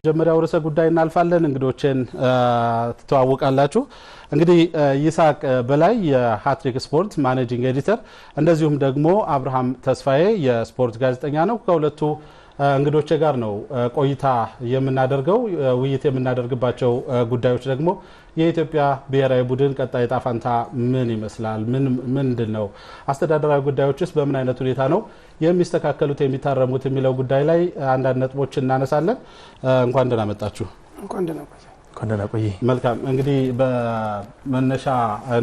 መጀመሪያው ርዕሰ ጉዳይ እናልፋለን። እንግዶችን ትተዋወቃላችሁ። እንግዲህ ይስሐቅ በላይ የሀትሪክ ስፖርት managing editor፣ እንደዚሁም ደግሞ አብርሃም ተስፋዬ የስፖርት ጋዜጠኛ ነው። ከሁለቱ እንግዶቼ ጋር ነው ቆይታ የምናደርገው። ውይይት የምናደርግባቸው ጉዳዮች ደግሞ የኢትዮጵያ ብሔራዊ ቡድን ቀጣይ ዕጣ ፈንታ ምን ይመስላል? ምንድን ነው? አስተዳደራዊ ጉዳዮችስ በምን አይነት ሁኔታ ነው የሚስተካከሉት የሚታረሙት የሚለው ጉዳይ ላይ አንዳንድ ነጥቦች እናነሳለን። እንኳን ደህና መጣችሁ። እንኳን ደህና ቆየ። መልካም። እንግዲህ በመነሻ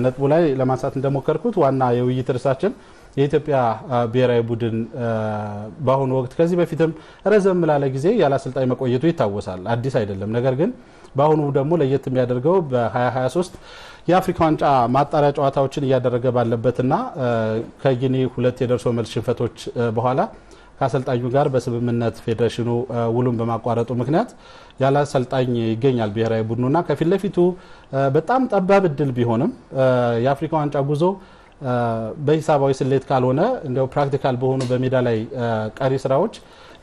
ነጥቡ ላይ ለማንሳት እንደሞከርኩት ዋና የውይይት ርዕሳችን የኢትዮጵያ ብሔራዊ ቡድን በአሁኑ ወቅት ከዚህ በፊትም ረዘም ላለ ጊዜ ያለ አሰልጣኝ መቆየቱ ይታወሳል። አዲስ አይደለም። ነገር ግን በአሁኑ ደግሞ ለየት የሚያደርገው በ2023 የአፍሪካ ዋንጫ ማጣሪያ ጨዋታዎችን እያደረገ ባለበትና ከጊኒ ሁለት የደርሶ መልስ ሽንፈቶች በኋላ ከአሰልጣኙ ጋር በስምምነት ፌዴሬሽኑ ውሉን በማቋረጡ ምክንያት ያለ አሰልጣኝ ይገኛል ብሔራዊ ቡድኑና ከፊት ለፊቱ በጣም ጠባብ እድል ቢሆንም የአፍሪካ ዋንጫ ጉዞ በሂሳባዊ ስሌት ካልሆነ እንደው practical በሆኑ በሜዳ ላይ ቀሪ ስራዎች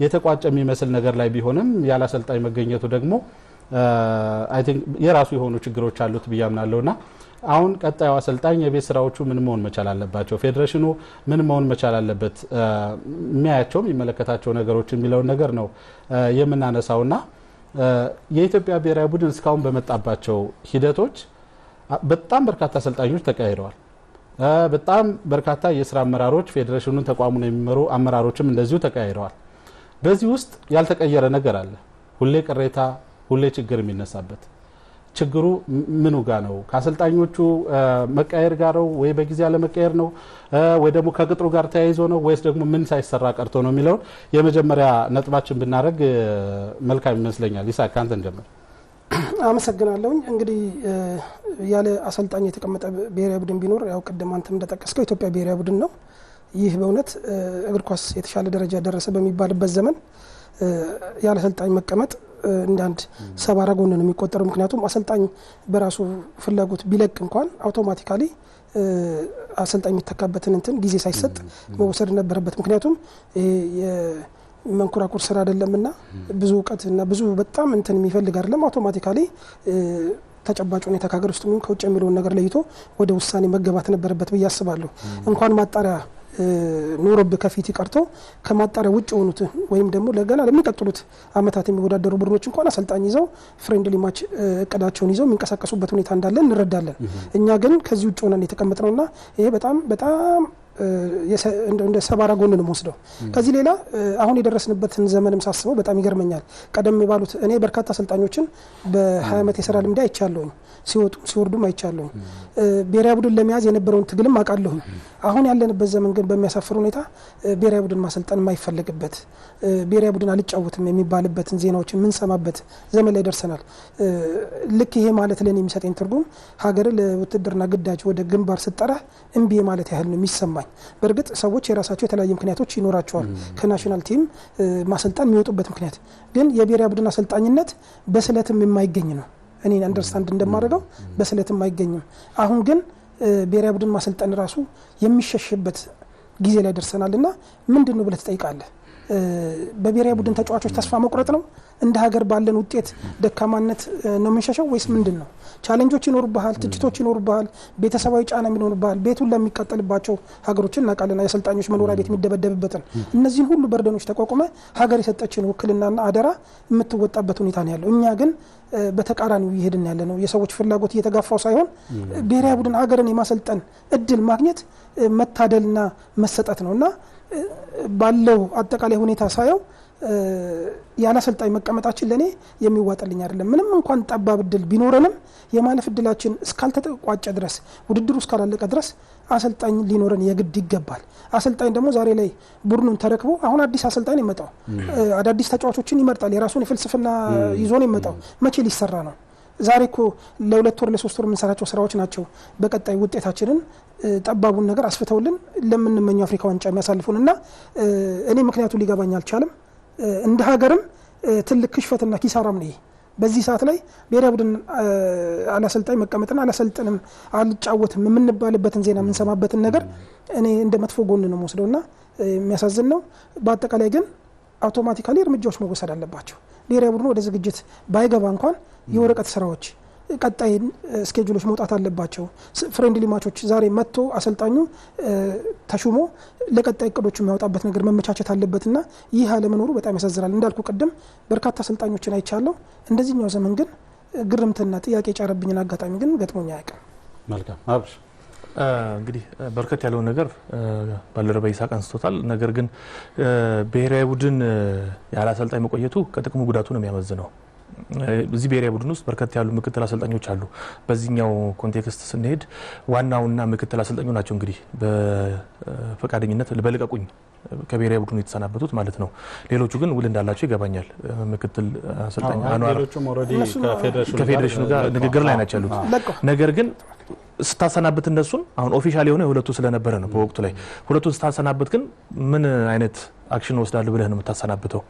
የተቋጨ የሚመስል ነገር ላይ ቢሆንም ያለ አሰልጣኝ መገኘቱ ደግሞ I think የራሱ የሆኑ ችግሮች አሉት ብዬ አምናለሁ። ና አሁን ቀጣዩ አሰልጣኝ የቤት ስራዎቹ ምን መሆን መቻል አለባቸው፣ ፌዴሬሽኑ ምን መሆን መቻል አለበት፣ የሚያያቸው የሚመለከታቸው ነገሮች የሚለውን ነገር ነው የምናነሳው። ና የኢትዮጵያ ብሔራዊ ቡድን እስካሁን በመጣባቸው ሂደቶች በጣም በርካታ አሰልጣኞች ተቀያይረዋል። በጣም በርካታ የስራ አመራሮች፣ ፌዴሬሽኑን ተቋሙን የሚመሩ አመራሮችም እንደዚሁ ተቀያይረዋል። በዚህ ውስጥ ያልተቀየረ ነገር አለ። ሁሌ ቅሬታ፣ ሁሌ ችግር የሚነሳበት ችግሩ ምኑ ጋ ነው? ከአሰልጣኞቹ መቀየር ጋር ነው ወይ በጊዜ አለመቀየር ነው ወይ ደግሞ ከቅጥሩ ጋር ተያይዞ ነው ወይስ ደግሞ ምን ሳይሰራ ቀርቶ ነው የሚለውን የመጀመሪያ ነጥባችን ብናደርግ መልካም ይመስለኛል። ይስሐቅ፣ ከአንተ እንጀምር። አመሰግናለሁኝ። እንግዲህ ያለ አሰልጣኝ የተቀመጠ ብሔራዊ ቡድን ቢኖር ያው ቅድም አንተም እንደጠቀስከው ኢትዮጵያ ብሔራዊ ቡድን ነው። ይህ በእውነት እግር ኳስ የተሻለ ደረጃ ደረሰ በሚባልበት ዘመን ያለ አሰልጣኝ መቀመጥ እንደ አንድ ሰባራ ጎን ነው የሚቆጠረው። ምክንያቱም አሰልጣኝ በራሱ ፍላጎት ቢለቅ እንኳን automatically አሰልጣኝ የሚተካበትን እንትን ጊዜ ሳይሰጥ መወሰድ ነበረበት። ምክንያቱም መንኮራኩር ስራ አይደለምና ብዙ እውቀትና ብዙ በጣም እንትን የሚፈልግ አይደለም። Automatically ተጨባጭ ሁኔታ ከሀገር ውስጥ የሚሆን ከውጭ የሚለውን ነገር ለይቶ ወደ ውሳኔ መገባት ነበረበት ብዬ አስባለሁ። እንኳን ማጣሪያ ኖሮብ ከፊት ቀርቶ ከማጣሪያ ውጭ የሆኑት ወይም ደግሞ ለገና ለሚቀጥሉት አመታት የሚወዳደሩ ቡድኖች እንኳን አሰልጣኝ ይዘው friendly match እቅዳቸውን ይዘው የሚንቀሳቀሱበት ሁኔታ እንዳለ እንረዳለን። እኛ ግን ከዚህ ውጭ ሆነን የተቀመጥነውና ይሄ በጣም በጣም እንደ ሰባራ ጎን ነው የምወስደው። ከዚህ ሌላ አሁን የደረስንበትን ዘመንም ሳስበው በጣም ይገርመኛል። ቀደም ባሉት እኔ በርካታ አሰልጣኞችን በ20 ዓመት የስራ ልምድ አይቻለሁኝ፣ ሲወጡ ሲወርዱም አይቻለሁኝ። ብሔራዊ ቡድን ለመያዝ የነበረውን ትግልም አውቃለሁኝ። አሁን ያለንበት ዘመን ግን በሚያሳፍር ሁኔታ ብሔራዊ ቡድን ማሰልጠን የማይፈለግበት፣ ብሔራዊ ቡድን አልጫወትም የሚባልበትን ዜናዎች የምንሰማበት ዘመን ላይ ደርሰናል። ልክ ይሄ ማለት ለእኔ የሚሰጠኝ ትርጉም ሀገር ለውትድርና ግዳጅ ወደ ግንባር ስጠራ እምቢ ማለት ያህል ነው የሚሰማኝ። በእርግጥ ሰዎች የራሳቸው የተለያዩ ምክንያቶች ይኖራቸዋል። ከ national team ማሰልጠን የሚወጡበት ምክንያት ግን የብሔራዊ ቡድን አሰልጣኝነት በስለትም የማይገኝ ነው። እኔ understand እንደማደርገው በስለትም አይገኝም። አሁን ግን ብሔራዊ ቡድን ማሰልጠን ራሱ የሚሸሽበት ጊዜ ላይ ደርሰናል እና ምንድን ነው ብለህ ትጠይቃለህ። በብሔራዊ ቡድን ተጫዋቾች ተስፋ መቁረጥ ነው? እንደ ሀገር ባለን ውጤት ደካማነት ነው የምንሸሸው ወይስ ምንድን ነው? Challenge ኦች ይኖሩብሃል፣ ትችቶች ይኖሩብሃል፣ ቤተሰባዊ ጫና ይኖሩብሃል። ቤቱን ለሚቃጠልባቸው ሀገሮችን እናውቃለን፣ የአሰልጣኞች መኖሪያ ቤት የሚደበደብበትን። እነዚህን ሁሉ burden ኦች ተቋቁመ ሀገር የሰጠችን ውክልናና አደራ የምትወጣበት ሁኔታ ነው ያለው። እኛ ግን በተቃራኒው እየሄድን ያለ ነው። የሰዎች ፍላጎት እየተጋፋው ሳይሆን ብሔራዊ ቡድን ሀገርን የማሰልጠን እድል ማግኘት መታደልና መሰጠት ነው እና ባለው አጠቃላይ ሁኔታ ሳየው ያለ አሰልጣኝ መቀመጣችን ለእኔ የሚዋጥልኝ አይደለም። ምንም እንኳን ጠባብ እድል ቢኖረንም የማለፍ እድላችን እስካልተቋጨ ድረስ፣ ውድድሩ እስካላለቀ ድረስ አሰልጣኝ ሊኖረን የግድ ይገባል። አሰልጣኝ ደግሞ ዛሬ ላይ ቡድኑን ተረክቦ አሁን አዲስ አሰልጣኝ ይመጣው አዳዲስ ተጫዋቾችን ይመርጣል። የራሱን የፍልስፍና ይዞ ነው የመጣው። መቼ ሊሰራ ነው? ዛሬ እኮ ለ2 ወር ለ3 ወር የምንሰራቸው ስራዎች ናቸው በቀጣይ ውጤታችንን ጠባቡን ነገር አስፍተውልን ለምንመኘው አፍሪካ ዋንጫ የሚያሳልፉን እና እኔ ምክንያቱ ሊገባኝ አልቻለም። እንደ ሀገርም ትልቅ ክሽፈትና ኪሳራም ነው ይሄ። በዚህ ሰዓት ላይ ብሔራዊ ቡድን አላሰልጣኝ መቀመጥና አላሰልጥንም አልጫወትም የምንባልበትን ዜና የምንሰማበትን ነገር እኔ እንደ መጥፎ ጎን ነው የምወስደውና የሚያሳዝን ነው። በአጠቃላይ ግን automatically እርምጃዎች መወሰድ አለባቸው። ብሔራዊ ቡድኑ ወደ ዝግጅት ባይገባ እንኳን የወረቀት ስራዎች፣ ቀጣይ schedule ኦች መውጣት አለባቸው። Friendly match ኦች ዛሬ መጥቶ አሰልጣኙ ተሹሞ ለቀጣይ እቅዶቹ የሚያወጣበት ነገር መመቻቸት አለበትና ይህ አለመኖሩ በጣም ያሳዝናል። እንዳልኩ ቅድም በርካታ አሰልጣኞችን አይቻለሁ። እንደዚህኛው ዘመን ግን ግርምትና ጥያቄ የጫረብኝን አጋጣሚ ግን ገጥሞኝ አያውቅም። መልካም፣ አብርሽ። እንግዲህ በርከት ያለውን ነገር ባልደረባ ይስሐቅ አንስቶታል። ነገር ግን ብሔራዊ ቡድን ያለ አሰልጣኝ መቆየቱ ከጥቅሙ ጉዳቱ ነው የሚያመዝነው። እዚህ ብሔራዊ ቡድን ውስጥ በርከት ያሉ ምክትል አሰልጣኞች አሉ። በዚህኛው context ስንሄድ ዋናውና ምክትል አሰልጣኙ ናቸው እንግዲህ በፈቃደኝነት በልቀቁኝ ከብሔራዊ ቡድኑ የተሰናበቱት ማለት ነው። ሌሎቹ ግን ውል እንዳላቸው ይገባኛል። ምክትል አሰልጣኝ አንዋር ሌሎቹም already ከፌዴሬሽኑ ጋር ንግግር ላይ ናቸው ያሉት። ነገር ግን ስታሰናብት እነሱን አሁን official የሆነ የሁለቱ ስለነበረ ነው በወቅቱ ላይ፣ ሁለቱን ስታሰናብት ግን ምን አይነት action ወስዳለሁ ብለህ ነው የምታሰናብተው?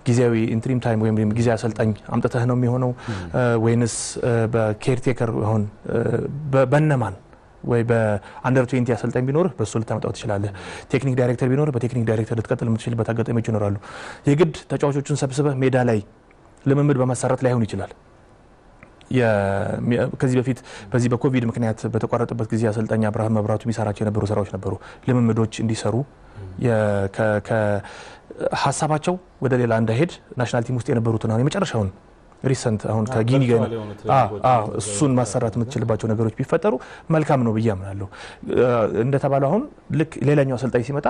ጊዜያዊ interim time ወይም ጊዜያዊ አሰልጣኝ አምጥተህ ነው የሚሆነው ወይንስ በ caretaker ሆን በነማን? ወይ በ under 20 አሰልጣኝ ቢኖርህ በእሱ ልታመጣው ትችላለህ። ቴክኒክ ዳይሬክተር ቢኖርህ በቴክኒክ ዳይሬክተር ልትቀጥል የምትችልበት አጋጣሚዎች ይኖራሉ። የግድ ተጫዋቾቹን ሰብስበህ ሜዳ ላይ ልምምድ በመሰረት ላይሆን ይችላል። ከዚህ በፊት በዚህ በኮቪድ ምክንያት በተቋረጠበት ጊዜ አሰልጣኝ አብርሃም መብራቱ የሚሰራቸው የነበሩ ስራዎች ነበሩ። ልምምዶች እንዲሰሩ፣ ሀሳባቸው ወደ ሌላ እንዳይሄድ national team ውስጥ የነበሩትን አሁን የመጨረሻውን recent አሁን ከጊኒ ጋር እሱን ማሰራት የምትችልባቸው ነገሮች ቢፈጠሩ መልካም ነው ብዬ አምናለሁ። እንደተባለው አሁን ልክ ሌላኛው አሰልጣኝ ሲመጣ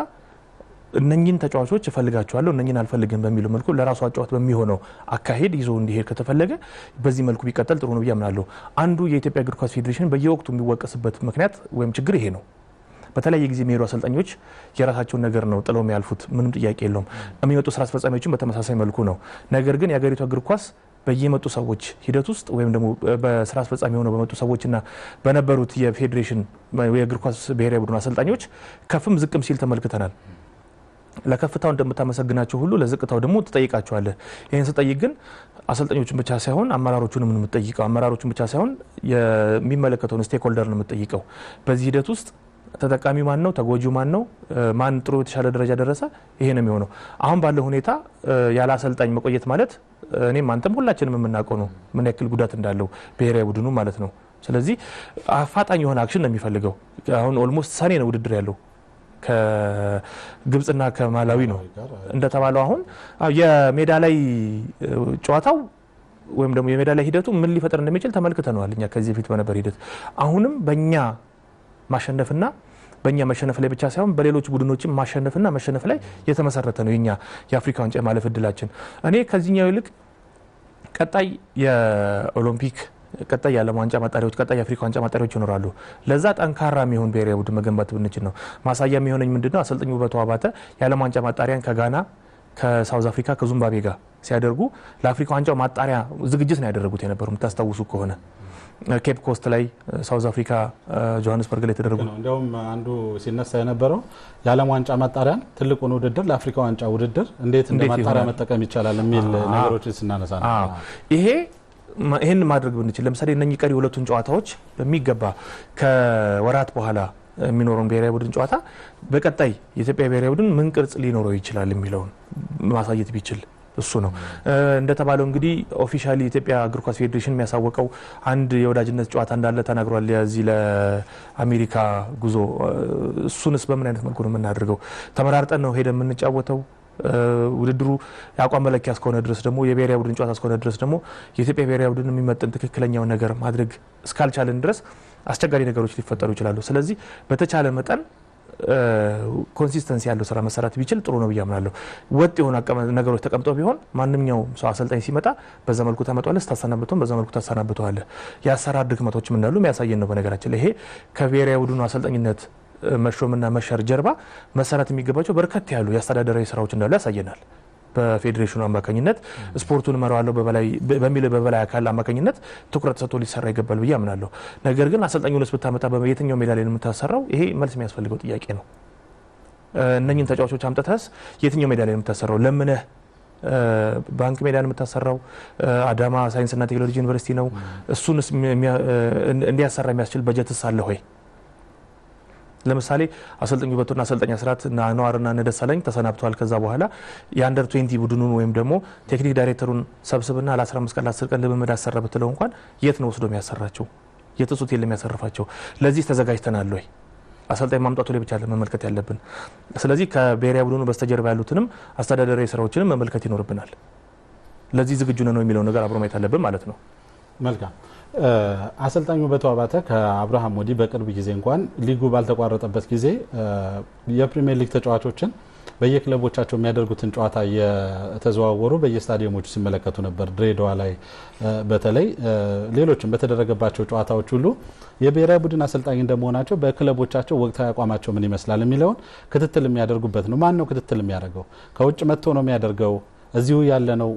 እነኝን ተጫዋቾች እፈልጋቸዋለሁ፣ እነኝን አልፈልግም በሚለው መልኩ ለራሱ አጫዋት በሚሆነው አካሄድ ይዞ እንዲሄድ ከተፈለገ በዚህ መልኩ ቢቀጠል ጥሩ ነው ብዬ አምናለሁ። አንዱ የኢትዮጵያ እግር ኳስ ፌዴሬሽን በየወቅቱ የሚወቀስበት ምክንያት ወይም ችግር ይሄ ነው። በተለያየ ጊዜ የሚሄዱ አሰልጣኞች የራሳቸውን ነገር ነው ጥለው የሚያልፉት፣ ምንም ጥያቄ የለውም። የሚመጡ ስራ አስፈጻሚዎችን በተመሳሳይ መልኩ ነው። ነገር ግን የሀገሪቷ እግር ኳስ በየመጡ ሰዎች ሂደት ውስጥ ወይም ደግሞ በስራ አስፈጻሚ ሆነው በመጡ ሰዎችና በነበሩት የፌዴሬሽን የእግር ኳስ ብሔራዊ ቡድን አሰልጣኞች ከፍም ዝቅም ሲል ተመልክተናል። ለከፍታው እንደምታመሰግናቸው ሁሉ ለዝቅታው ደግሞ ትጠይቃቸዋለህ። ይህን ስጠይቅ ግን አሰልጣኞቹን ብቻ ሳይሆን አመራሮቹንም ነው የምትጠይቀው። አመራሮቹን ብቻ ሳይሆን የሚመለከተውን stakeholder ነው የምትጠይቀው። በዚህ ሂደት ውስጥ ተጠቃሚ ማን ነው? ተጎጂው ማን ነው? ማን ጥሩ የተሻለ ደረጃ ደረሰ? ይሄ ነው የሚሆነው። አሁን ባለው ሁኔታ ያለ አሰልጣኝ መቆየት ማለት እኔም አንተም ሁላችንም የምናውቀው ነው ምን ያክል ጉዳት እንዳለው ብሔራዊ ቡድኑ ማለት ነው። ስለዚህ አፋጣኝ የሆነ action ነው የሚፈልገው። አሁን almost ሰኔ ነው ውድድር ያለው፣ ከግብጽና ከማላዊ ነው እንደተባለው። አሁን የሜዳ ላይ ጨዋታው ወይም ደግሞ የሜዳ ላይ ሂደቱ ምን ሊፈጥር እንደሚችል ተመልክተነዋል እኛ ከዚህ በፊት በነበር ሂደት። አሁንም በእኛ ማሸነፍና በእኛ መሸነፍ ላይ ብቻ ሳይሆን በሌሎች ቡድኖችም ማሸነፍና መሸነፍ ላይ የተመሰረተ ነው የኛ የአፍሪካ ዋንጫ የማለፍ እድላችን። እኔ ከዚህኛው ይልቅ ቀጣይ የኦሎምፒክ፣ ቀጣይ የዓለም ዋንጫ ማጣሪያዎች፣ ቀጣይ የአፍሪካ ዋንጫ ማጣሪያዎች ይኖራሉ። ለዛ ጠንካራ የሚሆን ብሔራዊ ቡድን መገንባት ብንችል ነው። ማሳያ የሚሆነኝ ምንድነው? አሰልጣኝ ውበቱ አባተ የዓለም ዋንጫ ማጣሪያን ከጋና፣ ከሳውዝ አፍሪካ፣ ከዚምባብዌ ጋር ሲያደርጉ ለአፍሪካ ዋንጫው ማጣሪያ ዝግጅት ነው ያደረጉት የነበሩ፣ የምታስታውሱ ከሆነ ኬፕ ኮስት ላይ፣ ሳውዝ አፍሪካ ጆሃንስበርግ ላይ የተደረጉ። እንዲያውም አንዱ ሲነሳ የነበረው የዓለም ዋንጫ ማጣሪያን ትልቁን ውድድር ለአፍሪካ ዋንጫ ውድድር እንዴት እንደ ማጣሪያ መጠቀም ይቻላል የሚል ነገሮችን ስናነሳ ነው። ይሄን ማድረግ ብንችል፣ ለምሳሌ እነኚህ ቀሪ ሁለቱን ጨዋታዎች በሚገባ ከወራት በኋላ የሚኖረውን ብሔራዊ ቡድን ጨዋታ በቀጣይ የኢትዮጵያ ብሔራዊ ቡድን ምን ቅርጽ ሊኖረው ይችላል የሚለውን ማሳየት ቢችል እሱ ነው። እንደተባለው እንግዲህ officially የኢትዮጵያ እግር ኳስ ፌዴሬሽን የሚያሳወቀው አንድ የወዳጅነት ጨዋታ እንዳለ ተናግሯል። የዚህ ለአሜሪካ ጉዞ እሱንስ በምን አይነት መልኩ ነው የምናደርገው? ተመራርጠን ነው ሄደን የምንጫወተው? ውድድሩ የአቋም መለኪያ እስከሆነ ድረስ ደግሞ፣ የብሔራዊ ቡድን ጨዋታ እስከሆነ ድረስ ደግሞ የኢትዮጵያ ብሔራዊ ቡድን የሚመጥን ትክክለኛውን ነገር ማድረግ እስካልቻልን ድረስ አስቸጋሪ ነገሮች ሊፈጠሩ ይችላሉ። ስለዚህ በተቻለ መጠን consistency ያለው ስራ መሰራት ቢችል ጥሩ ነው ብዬ አምናለሁ። ወጥ የሆኑ ነገሮች ተቀምጠው ቢሆን ማንኛውም ሰው አሰልጣኝ ሲመጣ በዛ መልኩ ታመጣዋለህ፣ ስታሰናብተውም በዛ መልኩ ታሰናብተዋለህ። የአሰራር ድክመቶችም እንዳሉ የሚያሳየን ነው። በነገራችን ላይ ይሄ ከብሔራዊ ቡድኑ አሰልጣኝነት መሾምና መሻር ጀርባ መሰራት የሚገባቸው በርከት ያሉ የአስተዳደራዊ ስራዎች እንዳሉ ያሳየናል። በፌዴሬሽኑ አማካኝነት ስፖርቱን እመራዋለሁ በሚል በበላይ አካል አማካኝነት ትኩረት ሰጥቶ ሊሰራ ይገባል ብዬ አምናለሁ። ነገር ግን አሰልጣኙንስ ብታመጣ በየትኛው ሜዳ ላይ ነው የምታሰራው? ይሄ መልስ የሚያስፈልገው ጥያቄ ነው። እነኝን ተጫዋቾች አምጥተህስ የትኛው ሜዳ ላይ ነው የምታሰራው? ለምነህ ባንክ ሜዳ ነው የምታሰራው? አዳማ ሳይንስና ቴክኖሎጂ ዩኒቨርሲቲ ነው? እሱንስ እንዲያሰራ የሚያስችል በጀትስ አለ ወይ? ለምሳሌ አሰልጣኝ ውበቱና አሰልጣኝ አስራት እና አንዋርና እነ ደሳለኝ ተሰናብተዋል። ከዛ በኋላ የ under 20 ቡድኑን ወይም ደግሞ ቴክኒክ ዳይሬክተሩን ሰብስብና ለ15 ቀን ለ10 ቀን ልምምድ አሰራ ብትለው እንኳን የት ነው ወስዶ የሚያሰራቸው? የትስ ሆቴል የሚያሰርፋቸው? ለዚህ ተዘጋጅተናል ወይ? አሰልጣኝ ማምጣቱ ላይ ብቻ መመልከት ያለብን። ስለዚህ ከብሔራዊ ቡድኑ በስተጀርባ ያሉትንም አስተዳደራዊ ስራዎችንም መመልከት ይኖርብናል። ለዚህ ዝግጁ ነን ነው የሚለው ነገር አብሮ ማየት አለብን ማለት ነው። መልካም። አሰልጣኝ ውበቱ አባተ ከአብርሃም ወዲህ በቅርብ ጊዜ እንኳን ሊጉ ባልተቋረጠበት ጊዜ የፕሪሚየር ሊግ ተጫዋቾችን በየክለቦቻቸው የሚያደርጉትን ጨዋታ እየተዘዋወሩ በየስታዲየሞቹ ሲመለከቱ ነበር። ድሬዳዋ ላይ በተለይ ሌሎችም በተደረገባቸው ጨዋታዎች ሁሉ የብሔራዊ ቡድን አሰልጣኝ እንደመሆናቸው በክለቦቻቸው ወቅታዊ አቋማቸው ምን ይመስላል የሚለውን ክትትል የሚያደርጉበት ነው። ማን ነው ክትትል የሚያደርገው? ከውጭ መጥቶ ነው የሚያደርገው? እዚሁ ያለ ነው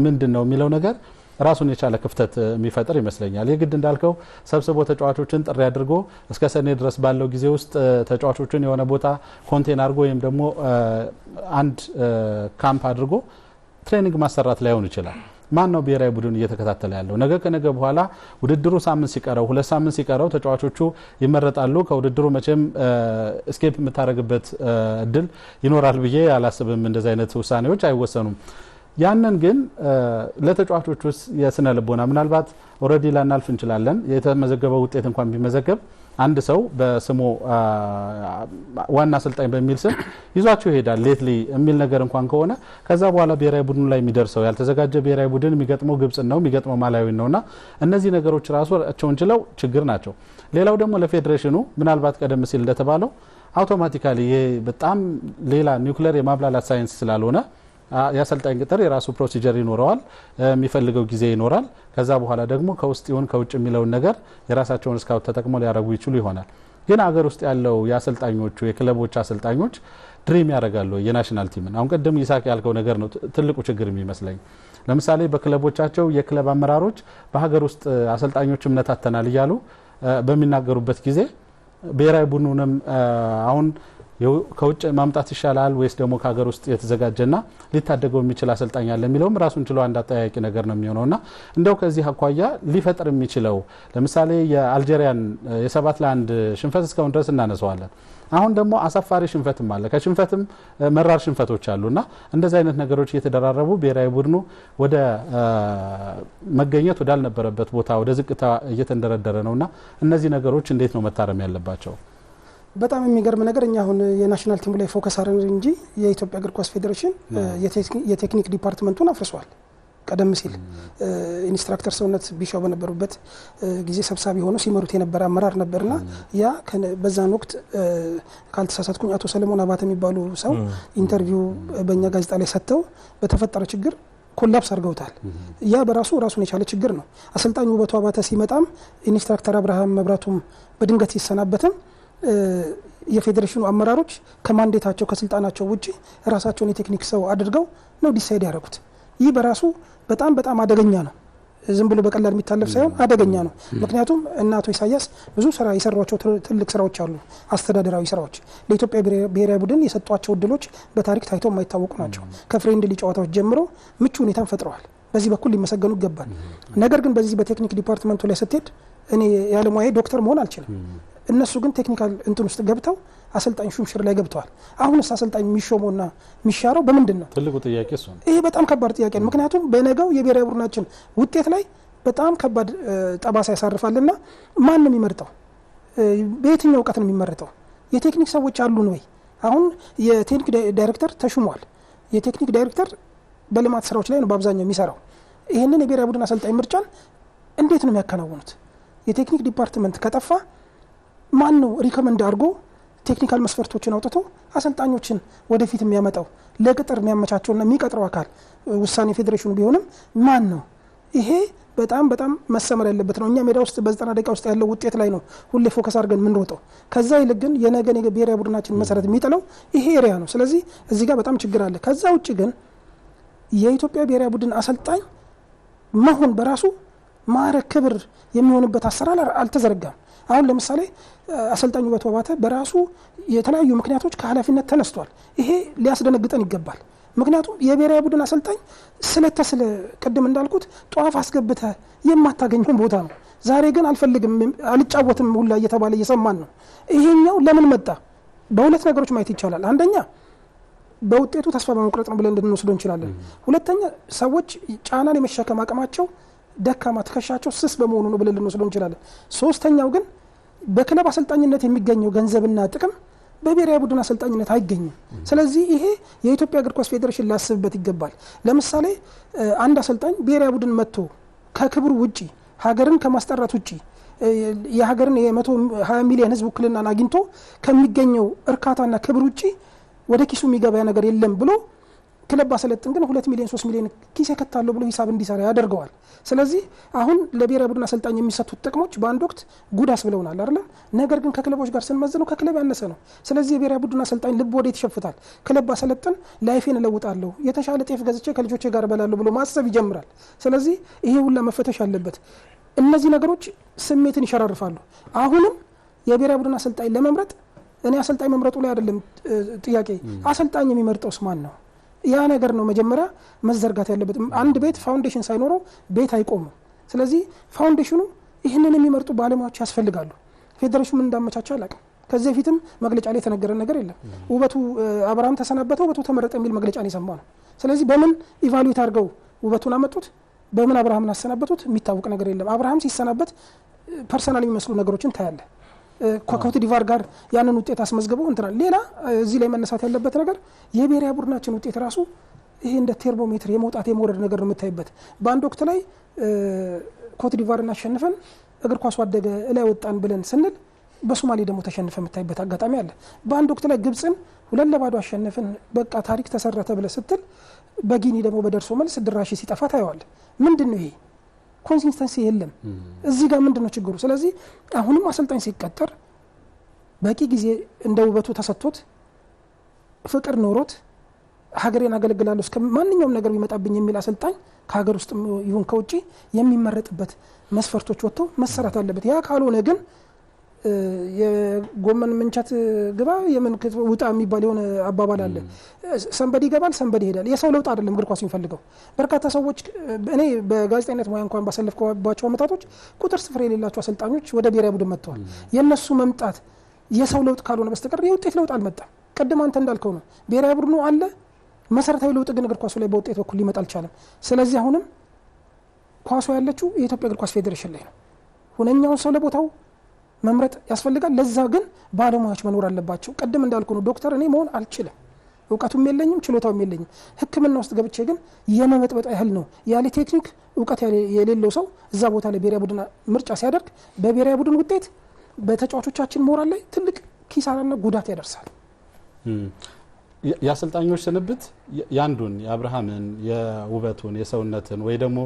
ምንድን ነው የሚለው ነገር ራሱን የቻለ ክፍተት የሚፈጥር ይመስለኛል። የግድ እንዳልከው ሰብስቦ ተጫዋቾችን ጥሪ አድርጎ እስከ ሰኔ ድረስ ባለው ጊዜ ውስጥ ተጫዋቾችን የሆነ ቦታ contain አድርጎ ወይም ደግሞ አንድ ካምፕ አድርጎ training ማሰራት ላይሆን ይችላል። ማን ነው ብሔራዊ ቡድን እየተከታተለ ያለው? ነገ ከነገ በኋላ ውድድሩ ሳምንት ሲቀረው፣ 2 ሳምንት ሲቀረው ተጫዋቾቹ ይመረጣሉ። ከውድድሩ መቼም escape የምታደርግበት እድል ይኖራል ብዬ አላስብም። እንደዚህ አይነት ውሳኔዎች አይወሰኑም። ያንን ግን ለተጫዋቾች ውስጥ የስነ ልቦና ምናልባት already ላናልፍ እንችላለን። የተመዘገበው ውጤት እንኳን ቢመዘገብ አንድ ሰው በስሙ ዋና አሰልጣኝ በሚል ስም ይዟቸው ይሄዳል lately የሚል ነገር እንኳን ከሆነ ከዛ በኋላ ብሔራዊ ቡድኑ ላይ የሚደርሰው ያልተዘጋጀ ብሔራዊ ቡድን የሚገጥመው ግብጽን ነው፣ የሚገጥመው ማላዊን ነውና እነዚህ ነገሮች ራሳቸውን ችለው ችግር ናቸው። ሌላው ደግሞ ለፌዴሬሽኑ ምናልባት ቀደም ሲል እንደተባለው automatically ይሄ በጣም ሌላ ኒውክሌር የማብላላት ሳይንስ ስላልሆነ የአሰልጣኝ ቅጥር የራሱ procedure ይኖረዋል፣ የሚፈልገው ጊዜ ይኖራል። ከዛ በኋላ ደግሞ ከውስጥ ይሁን ከውጭ የሚለውን ነገር የራሳቸውን ስካውት ተጠቅመው ሊያደርጉ ይችሉ ይሆናል። ግን አገር ውስጥ ያለው የአሰልጣኞቹ የክለቦች አሰልጣኞች dream ያደርጋሉ የ national team ን። አሁን ቅድም ይሳቅ ያልከው ነገር ነው ትልቁ ችግር የሚመስለኝ። ለምሳሌ በክለቦቻቸው የክለብ አመራሮች በሀገር ውስጥ አሰልጣኞች እምነት አጥተናል እያሉ በሚናገሩበት ጊዜ ብሔራዊ ቡድኑንም አሁን ከውጭ ማምጣት ይሻላል ወይስ ደግሞ ከሀገር ውስጥ የተዘጋጀና ሊታደገው የሚችል አሰልጣኝ አለ የሚለውም ራሱን ችሎ አንድ አጠያያቂ ነገር ነው የሚሆነውና እንደው ከዚህ አኳያ ሊፈጥር የሚችለው ለምሳሌ የአልጄሪያን የ7-1 ሽንፈት እስካሁን ድረስ እናነሳዋለን። አሁን ደግሞ አሳፋሪ ሽንፈትም አለ፣ ከሽንፈትም መራር ሽንፈቶች አሉና እንደዚህ አይነት ነገሮች እየተደራረቡ ብሔራዊ ቡድኑ ወደ መገኘት ወዳልነበረበት ቦታ ወደ ዝቅታ እየተንደረደረ ነውና እነዚህ ነገሮች እንዴት ነው መታረም ያለባቸው? በጣም የሚገርም ነገር እኛ አሁን የ national team ኡ ላይ focus አድርገን እንጂ የኢትዮጵያ እግር ኳስ ፌዴሬሽን የቴክኒክ department ኡን አፍርሷል። ቀደም ሲል ኢንስትራክተር ሰውነት ቢሻው በነበሩበት ጊዜ ሰብሳቢ ሆነው ሲመሩት የነበረ አመራር ነበርና ያ በዛን ወቅት ካልተሳሳትኩኝ አቶ ሰለሞን አባተ የሚባሉ ሰው interview በእኛ ጋዜጣ ላይ ሰጥተው በተፈጠረ ችግር collapse አድርገውታል። ያ በራሱ ራሱን የቻለ ችግር ነው። አሰልጣኝ ውበቱ አባተ ሲመጣም ኢንስትራክተር አብርሃም መብራቱም በድንገት ሲሰናበትም የፌዴሬሽኑ አመራሮች ከ mandate ኣቸው ከስልጣናቸው ውጪ ራሳቸውን የቴክኒክ ሰው አድርገው ነው decide ያደረጉት። ይህ በራሱ በጣም በጣም አደገኛ ነው። ዝም ብሎ በቀላል የሚታለፍ ሳይሆን አደገኛ ነው። ምክንያቱም እነ አቶ ኢሳያስ ብዙ ስራ የሰሯቸው ትልቅ ስራዎች አሉ፣ አስተዳደራዊ ስራዎች ለኢትዮጵያ ብሔራዊ ቡድን የሰጧቸው እድሎች በታሪክ ታይቶ የማይታወቁ ናቸው። ከ friendly ጨዋታዎች ጀምሮ ምቹ ሁኔታን ፈጥረዋል። በዚህ በኩል ሊመሰገኑ ይገባል። ነገር ግን በዚህ በቴክኒክ department ኡ ላይ ስትሄድ እኔ ያለሙያዬ ዶክተር መሆን አልችልም። እነሱ ግን technical እንትን ውስጥ ገብተው አሰልጣኝ ሹምሽር ላይ ገብተዋል። አሁንስ አሰልጣኝ የሚሾመውና የሚሻረው በምንድን ነው? ትልቁ ጥያቄ እሱ ነው። ይሄ በጣም ከባድ ጥያቄ ነው። ምክንያቱም በነገው የብሔራዊ ቡድናችን ውጤት ላይ በጣም ከባድ ጠባሳ ያሳርፋልና ማን ነው የሚመርጠው? በየትኛው እውቀት ነው የሚመረጠው? የቴክኒክ ሰዎች አሉን ወይ? አሁን የቴክኒክ ዳይሬክተር ተሹሟል። የቴክኒክ ዳይሬክተር በልማት ስራዎች ላይ ነው በአብዛኛው የሚሰራው። ይህንን የብሔራዊ ቡድን አሰልጣኝ ምርጫን እንዴት ነው የሚያከናውኑት? የቴክኒክ department ከጠፋ ማን ነው recommend አድርጎ technical መስፈርቶችን አውጥቶ አሰልጣኞችን ወደፊት የሚያመጣው ለቅጥር የሚያመቻቸውና የሚቀጥረው አካል ውሳኔ ፌዴሬሽኑ ቢሆንም ማን ነው? ይሄ በጣም በጣም መሰመር ያለበት ነው። እኛ ሜዳ ውስጥ በ90 ደቂቃ ውስጥ ያለው ውጤት ላይ ነው ሁሌ focus አድርገን የምንሮጠው። ከዛ ይልቅ ግን የነገን የብሔራዊ ቡድናችን መሰረት የሚጥለው ይሄ area ነው። ስለዚህ እዚህ ጋር በጣም ችግር አለ። ከዛ ውጭ ግን የኢትዮጵያ ብሔራዊ ቡድን አሰልጣኝ መሆን በራሱ ማዕረግ ክብር የሚሆንበት አሰራር አልተዘረጋም። አሁን ለምሳሌ አሰልጣኝ ውበቱ አባተ በራሱ የተለያዩ ምክንያቶች ከኃላፊነት ተነስቷል። ይሄ ሊያስደነግጠን ይገባል። ምክንያቱም የብሔራዊ ቡድን አሰልጣኝ ስለተስለ ቅድም እንዳልኩት ጧፍ አስገብተህ የማታገኘውን ቦታ ነው። ዛሬ ግን አልፈልግም አልጫወትም ሁላ እየተባለ እየሰማን ነው። ይሄኛው ለምን መጣ? በሁለት ነገሮች ማየት ይቻላል። አንደኛ በውጤቱ ተስፋ በመቁረጥ ነው ብለን እንድንወስደው እንችላለን። ሁለተኛ ሰዎች ጫናን የመሸከም አቅማቸው ደካማ፣ ትከሻቸው ስስ በመሆኑ ነው ብለን ልንወስደው እንችላለን። ሶስተኛው ግን በክለብ አሰልጣኝነት የሚገኘው ገንዘብና ጥቅም በብሔራዊ ቡድን አሰልጣኝነት አይገኝም። ስለዚህ ይሄ የኢትዮጵያ እግር ኳስ ፌዴሬሽን ሊያስብበት ይገባል። ለምሳሌ አንድ አሰልጣኝ ብሔራዊ ቡድን መጥቶ ከክብሩ ውጪ፣ ሀገርን ከማስጠራት ውጪ፣ የሀገርን የ120 ሚሊዮን ሕዝብ ውክልናን አግኝቶ ከሚገኘው እርካታና ክብር ውጪ ወደ ኪሱ የሚገባ ነገር የለም ብሎ ክለብ ባሰለጥን ግን 2 ሚሊዮን 3 ሚሊዮን ኪስ እከታለሁ ብሎ ሂሳብ እንዲሰራ ያደርገዋል። ስለዚህ አሁን ለብሔራዊ ቡድን አሰልጣኝ የሚሰጡት ጥቅሞች በአንድ ወቅት ጉድ አስብለውናል አይደለም። ነገር ግን ከክለቦች ጋር ስንመዝነው ከክለብ ያነሰ ነው። ስለዚህ የብሔራዊ ቡድን አሰልጣኝ ልብ ወዴት ይሸፍታል? ክለብ ባሰለጥን life ኤን እለውጣለሁ፣ የተሻለ ጤፍ ገዝቼ ከልጆቼ ጋር እበላለሁ ብሎ ማሰብ ይጀምራል። ስለዚህ ይሄ ሁላ መፈተሽ አለበት። እነዚህ ነገሮች ስሜትን ይሸራርፋሉ። አሁንም የብሔራዊ ቡድን አሰልጣኝ ለመምረጥ እኔ አሰልጣኝ መምረጡ ላይ አይደለም ጥያቄ፣ አሰልጣኝ የሚመርጠውስ ማን ነው? ያ ነገር ነው መጀመሪያ መዘርጋት ያለበት። አንድ ቤት foundation ሳይኖረው ቤት አይቆምም። ስለዚህ foundation ኑ ይህንን የሚመርጡ ባለሙያዎች ያስፈልጋሉ። ፌዴሬሽኑ ምን እንዳመቻቸው አላውቅም። ከዚህ በፊትም መግለጫ ላይ የተነገረ ነገር የለም። ውበቱ አብርሃም ተሰናበተ፣ ውበቱ ተመረጠ የሚል መግለጫ ነው የሰማነው። ስለዚህ በምን evaluate አድርገው ውበቱን አመጡት፣ በምን አብርሃምን አሰናበቱት የሚታወቅ ነገር የለም። አብርሃም ሲሰናበት personal የሚመስሉ ነገሮችን ታያለ። ከኮት ዲቫር ጋር ያንን ውጤት አስመዝግበው እንትናል። ሌላ እዚህ ላይ መነሳት ያለበት ነገር የብሔራዊ ቡድናችን ውጤት ራሱ ይሄ እንደ ቴርሞሜትር የመውጣት የመውረድ ነገር ነው የምታይበት። በአንድ ወቅት ላይ ኮት ዲቫርን አሸንፈን እግር ኳሱ አደገ እላይ ወጣን ብለን ስንል በሶማሌ ደግሞ ተሸንፈ የምታይበት አጋጣሚ አለ። በአንድ ወቅት ላይ ግብፅን 2-0 አሸንፈን በቃ ታሪክ ተሰራ ተብለ ስትል በጊኒ ደግሞ በደርሶ መልስ ድራሽ ሲጠፋ ታየዋል። ምንድን ነው ይሄ? consistency የለም። እዚህ ጋር ምንድን ነው ችግሩ? ስለዚህ አሁንም አሰልጣኝ ሲቀጠር በቂ ጊዜ እንደ ውበቱ ተሰጥቶት ፍቅር ኖሮት ሀገሬን አገለግላለሁ እስከ ማንኛውም ነገር ቢመጣብኝ የሚል አሰልጣኝ ከሀገር ውስጥ ይሁን ከውጭ የሚመረጥበት መስፈርቶች ወጥቶ መሰራት አለበት። ያ ካልሆነ ግን የጎመን ምንቸት ግባ የምን ውጣ የሚባል የሆነ አባባል አለ። somebody ይገባል፣ somebody ይሄዳል። የሰው ለውጥ አይደለም እግር ኳስ የሚፈልገው። በርካታ ሰዎች እኔ በጋዜጠኝነት ሙያ እንኳን ባሳለፍኳቸው አመታቶች ቁጥር ስፍር የሌላቸው አሰልጣኞች ወደ ብሔራዊ ቡድን መጥተዋል። የእነሱ መምጣት የሰው ለውጥ ካልሆነ በስተቀር የውጤት ለውጥ አልመጣም። ቅድም አንተ እንዳልከው ነው፣ ብሔራዊ ቡድኑ አለ፣ መሰረታዊ ለውጥ ግን እግር ኳሱ ላይ በውጤት በኩል ሊመጣ አልቻለም። ስለዚህ አሁንም ኳሱ ያለችው የኢትዮጵያ እግር ኳስ ፌዴሬሽን ላይ ነው። ሁነኛውን ሰው ለቦታው መምረጥ ያስፈልጋል። ለዛ ግን ባለሙያዎች መኖር አለባቸው። ቅድም እንዳልኩ ነው፣ ዶክተር እኔ መሆን አልችልም፣ እውቀቱም የለኝም፣ ችሎታውም የለኝም። ሕክምና ውስጥ ገብቼ ግን የመበጥበጥ ያህል ነው። ያለ ቴክኒክ እውቀት የሌለው ሰው እዛ ቦታ ላይ ብሔራዊ ቡድን ምርጫ ሲያደርግ በብሔራዊ ቡድን ውጤት በተጫዋቾቻችን ሞራል ላይ ትልቅ ኪሳራና ጉዳት ያደርሳል። የአሰልጣኞች ስንብት የአንዱን የአብርሃምን፣ የውበቱን፣ የሰውነትን ወይ ደግሞ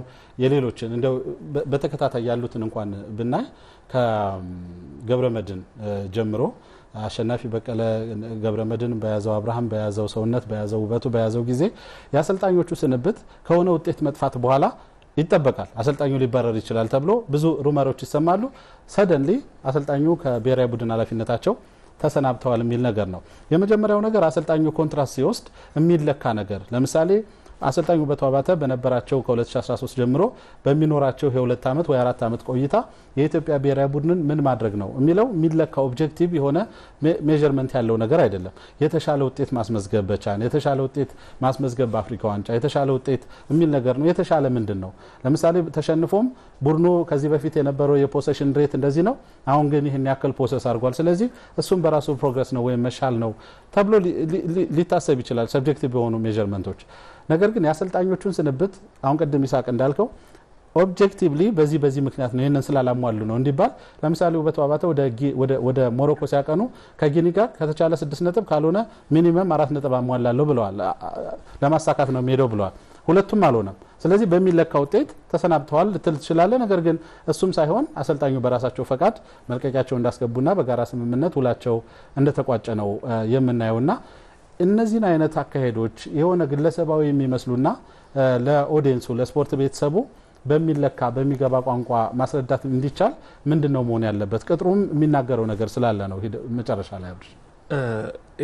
የሌሎችን እንደው በተከታታይ ያሉትን እንኳን ብናይ ከገብረመድህን ጀምሮ አሸናፊ በቀለ፣ ገብረመድህን በያዘው፣ አብርሃም በያዘው፣ ሰውነት በያዘው፣ ውበቱ በያዘው ጊዜ የአሰልጣኞቹ ስንብት ከሆነ ውጤት መጥፋት በኋላ ይጠበቃል። አሰልጣኙ ሊባረር ይችላል ተብሎ ብዙ rumor ኦች ይሰማሉ። Suddenly አሰልጣኙ ከብሔራዊ ቡድን ኃላፊነታቸው ተሰናብተዋል የሚል ነገር ነው። የመጀመሪያው ነገር አሰልጣኙ ኮንትራት ሲወስድ የሚለካ ነገር፣ ለምሳሌ አሰልጣኙ ውበቱ አባተ በነበራቸው ከ2013 ጀምሮ በሚኖራቸው የሁለት ዓመት ወይ 4 ዓመት ቆይታ የኢትዮጵያ ብሔራዊ ቡድንን ምን ማድረግ ነው የሚለው የሚለካ objective የሆነ measurement ያለው ነገር አይደለም። የተሻለ ውጤት ማስመዝገብ በቻን፣ የተሻለ ውጤት ማስመዝገብ በአፍሪካ ዋንጫ፣ የተሻለ ውጤት የሚል ነገር ነው። የተሻለ ምንድን ነው? ለምሳሌ ተሸንፎም ቡድኑ ከዚህ በፊት የነበረው የ possession rate እንደዚህ ነው፣ አሁን ግን ይህን ያክል possess አድርጓል። ስለዚህ እሱም በራሱ progress ነው ወይም መሻል ነው ተብሎ ሊታሰብ ይችላል፣ subjective የሆኑ measurement ኦች። ነገር ግን የአሰልጣኞቹን ስንብት አሁን ቅድም ይስሐቅ እንዳልከው objectively በዚህ በዚህ ምክንያት ነው፣ ይህንን ስላላሟሉ ነው እንዲባል፣ ለምሳሌ ውበቱ አባተ ወደ ሞሮኮ ሲያቀኑ ከጊኒ ጋር ከተቻለ 6 ነጥብ ካልሆነ minimum 4 ነጥብ አሟላለሁ ብለዋል። ለማሳካት ነው የሚሄደው ብለዋል። ሁለቱም አልሆነም። ስለዚህ በሚለካ ውጤት ተሰናብተዋል ልትል ትችላለህ። ነገር ግን እሱም ሳይሆን አሰልጣኙ በራሳቸው ፈቃድ መልቀቂያቸው እንዳስገቡና በጋራ ስምምነት ውላቸው እንደተቋጨ ነው የምናየውና እነዚህን አይነት አካሄዶች የሆነ ግለሰባዊ የሚመስሉና ለ audience ኡ ለስፖርት ቤተሰቡ በሚለካ በሚገባ ቋንቋ ማስረዳት እንዲቻል ምንድን ነው መሆን ያለበት? ቅጥሩም የሚናገረው ነገር ስላለ ነው። መጨረሻ ላይ አብርሽ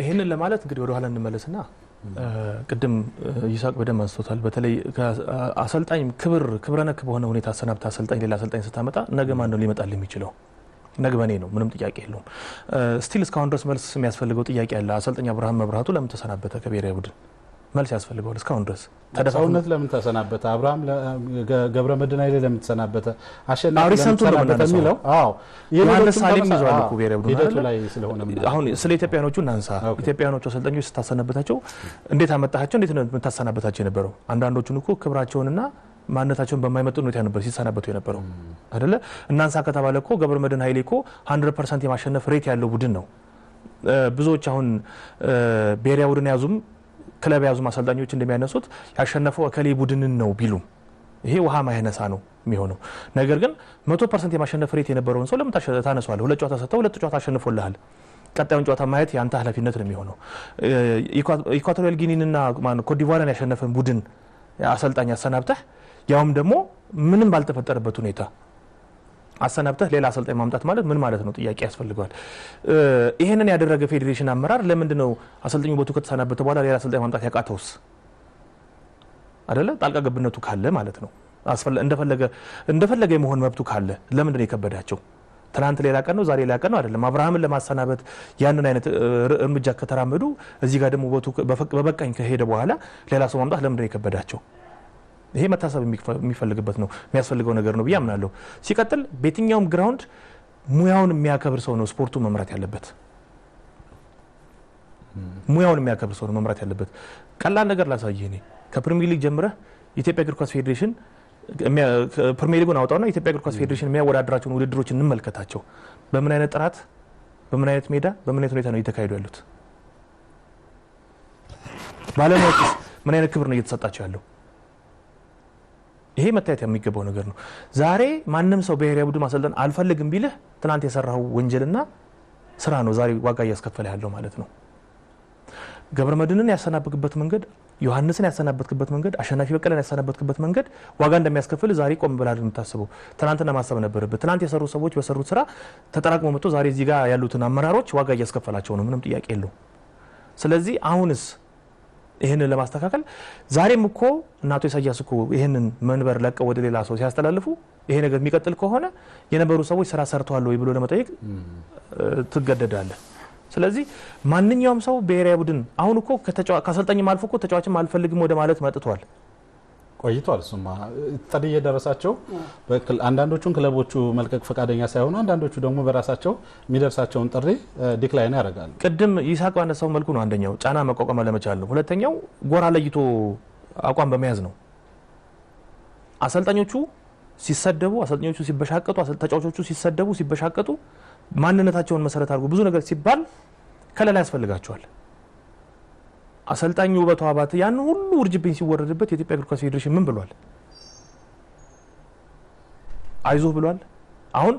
ይህንን ለማለት እንግዲህ ወደ ኋላ እንመለስና ቅድም ይስሐቅ በደንብ አንስቶታል። በተለይ አሰልጣኝ ክብር ክብረ ነክ በሆነ ሁኔታ አሰናብተህ አሰልጣኝ ሌላ አሰልጣኝ ስታመጣ ነገ ማን ነው ሊመጣልህ የሚችለው? ነገ በኔ ነው፣ ምንም ጥያቄ የለውም። Still እስካሁን ድረስ መልስ የሚያስፈልገው ጥያቄ አለ። አሰልጣኝ አብርሃም መብራቱ ለምን ተሰናበተ ከብሔራዊ ቡድን? መልስ ያስፈልገዋል። እስካሁን ድረስ ሰውነት ለምን ተሰናበተ? አብርሃም ገብረ መድህን ኃይሌ ለምን ተሰናበተ? አሸናፊ ለምን ተሰናበተ የሚለው አዎ፣ ዮሐንስ ሳሌም ይዟል እኮ ብሔራዊ ቡድን ሂደቱ ላይ ስለሆነ አሁን ስለ ኢትዮጵያኖቹ እናንሳ። ኢትዮጵያኖቹ አሰልጣኞች ስታሰናበታቸው እንዴት አመጣሃቸው? እንዴት ነው የምታሰናበታቸው የነበረው? አንዳንዶቹን እኮ ክብራቸውንና ማንነታቸውን በማይመጥን ሁኔታ ነበር ሲሰናበቱ የነበረው አይደለ? እናንሳ ከተባለ እኮ ገብረ መድህን ኃይሌ እኮ 100% የማሸነፍ rate ያለው ቡድን ነው። ብዙዎች አሁን ብሔራዊ ቡድን ያዙም ክለብ የያዙ አሰልጣኞች እንደሚያነሱት ያሸነፈው እከሌ ቡድንን ነው ቢሉም ይሄ ውሃ ማያነሳ ነው የሚሆነው። ነገር ግን 100% የማሸነፍ rate የነበረውን ሰው ለምን ታነሷለህ? ሁለት ጨዋታ ሰጥተው ሁለት ጨዋታ አሸንፎልሃል። ቀጣዩን ጨዋታ ማየት የአንተ ኃላፊነት ነው የሚሆነው። ኢኳቶሪያል ጊኒንና ኮትዲቯርን ያሸነፈን ቡድን አሰልጣኝ አሰናብተህ ያውም ደግሞ ምንም ባልተፈጠረበት ሁኔታ አሰናብተህ ሌላ አሰልጣኝ ማምጣት ማለት ምን ማለት ነው? ጥያቄ ያስፈልገዋል። ይሄንን ያደረገ ፌዴሬሽን አመራር ለምንድን ነው አሰልጣኙ ውበቱ ከተሰናበተ በኋላ ሌላ አሰልጣኝ ማምጣት ያቃተውስ? አይደለ? ጣልቃ ገብነቱ ካለ ማለት ነው። እንደፈለገ የመሆን መብቱ ካለ ለምንድን ነው የከበዳቸው? ትናንት ሌላ ቀን ነው፣ ዛሬ ሌላ ቀን ነው አይደለም። አብርሃምን ለማሰናበት ያንን አይነት እርምጃ ከተራመዱ እዚህ ጋር ደግሞ ውበቱ በበቃኝ ከሄደ በኋላ ሌላ ሰው ማምጣት ለምንድን ነው የከበዳቸው? ይሄ መታሰብ የሚፈልግበት ነው የሚያስፈልገው ነገር ነው ብዬ አምናለሁ። ሲቀጥል በየትኛውም ground ሙያውን የሚያከብር ሰው ነው ስፖርቱ መምራት ያለበት። ሙያውን የሚያከብር ሰው ነው መምራት ያለበት። ቀላል ነገር ላሳይህ። እኔ ከፕሪሚየር ሊግ ጀምረህ የኢትዮጵያ እግር ኳስ ፌዴሬሽን ፕሪሚየር ሊጉን አውጣውና የኢትዮጵያ እግር ኳስ ፌዴሬሽን የሚያወዳድራቸውን ውድድሮች እንመልከታቸው። በምን አይነት ጥራት፣ በምን አይነት ሜዳ፣ በምን አይነት ሁኔታ ነው እየተካሄዱ ያሉት? ባለሙያዎችስ ምን አይነት ክብር ነው እየተሰጣቸው ያለው? ይሄ መታየት የሚገባው ነገር ነው። ዛሬ ማንም ሰው ብሔራዊ ቡድን ማሰልጠን አልፈልግም ቢልህ ትናንት የሰራው ወንጀልና ስራ ነው ዛሬ ዋጋ እያስከፈለ ያለው ማለት ነው። ገብረ መድህንን ያሰናበትክበት መንገድ፣ ዮሐንስን ያሰናበትክበት መንገድ፣ አሸናፊ በቀለን ያሰናበትክበት መንገድ ዋጋ እንደሚያስከፍል ዛሬ ቆም ብለህ የምታስበው ትናንትና ማሰብ ነበረብህ። ትናንት የሰሩ ሰዎች በሰሩት ስራ ተጠራቅሞ መጥቶ ዛሬ እዚህ ጋር ያሉትን አመራሮች ዋጋ እያስከፈላቸው ነው። ምንም ጥያቄ የለውም። ስለዚህ አሁንስ ይህንን ለማስተካከል ዛሬም እኮ እና አቶ ኢሳያስ እኮ ይህንን መንበር ለቀው ወደ ሌላ ሰው ሲያስተላልፉ ይሄ ነገር የሚቀጥል ከሆነ የነበሩ ሰዎች ስራ ሰርተዋል ወይ ብሎ ለመጠየቅ ትገደዳለህ። ስለዚህ ማንኛውም ሰው ብሔራዊ ቡድን አሁን እኮ ከአሰልጣኝም አልፎ እኮ ተጫዋችም አልፈልግም ወደ ማለት መጥቷል ቆይቷል። እሱማ ጥሪ እየደረሳቸው አንዳንዶቹን ክለቦቹ መልቀቅ ፈቃደኛ ሳይሆኑ አንዳንዶቹ ደግሞ በራሳቸው የሚደርሳቸውን ጥሪ decline ያደርጋሉ። ቅድም ይስሐቅ ባነሳው መልኩ ነው። አንደኛው ጫና መቋቋም አለመቻል ነው። ሁለተኛው ጎራ ለይቶ አቋም በመያዝ ነው። አሰልጣኞቹ ሲሰደቡ፣ አሰልጣኞቹ ሲበሻቀጡ፣ ተጫዋቾቹ ሲሰደቡ ሲበሻቀጡ፣ ማንነታቸውን መሰረት አድርጎ ብዙ ነገር ሲባል ከለላ ያስፈልጋቸዋል። አሰልጣኙ ውበቱ አባተ ያን ሁሉ ውርጅብኝ ሲወረድበት የኢትዮጵያ እግር ኳስ ፌዴሬሽን ምን ብሏል? አይዞህ ብሏል። አሁን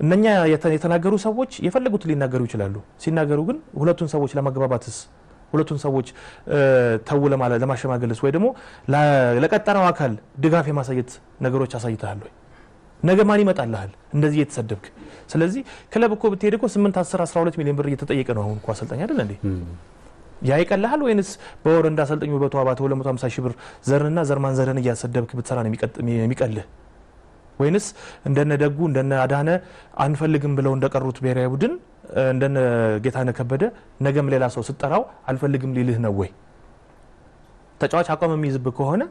እነኛ የተናገሩ ሰዎች የፈለጉትን ሊናገሩ ይችላሉ። ሲናገሩ ግን ሁለቱን ሰዎች ለማግባባትስ፣ ሁለቱን ሰዎች ተው ለማሸማገልስ ወይ ደግሞ ለቀጠረው አካል ድጋፍ የማሳየት ነገሮች አሳይተሃል ወይ? ነገ ማን ይመጣልሃል እንደዚህ እየተሰደብክ? ስለዚህ ክለብ እኮ ብትሄድ እኮ 8፣ 10፣ 12 ሚሊዮን ብር እየተጠየቀ ነው አሁን እኮ አሰልጣኝ አይደል እንዴ? ያ ይቀልሃል ወይንስ በወር እንደ አሰልጣኝ ውበቱ አባተ 250 ሺህ ብር ዘርንና ዘር ማንዘርህን እያሰደብክ ብትሰራ ነው የሚቀልህ? ወይንስ እንደነ ደጉ እንደነ አዳነ አንፈልግም ብለው እንደቀሩት ብሔራዊ ቡድን እንደነ ጌታነህ ከበደ ነገም ሌላ ሰው ስጠራው አልፈልግም ሊልህ ነው ወይ? ተጫዋች አቋም የሚይዝብህ ከሆነ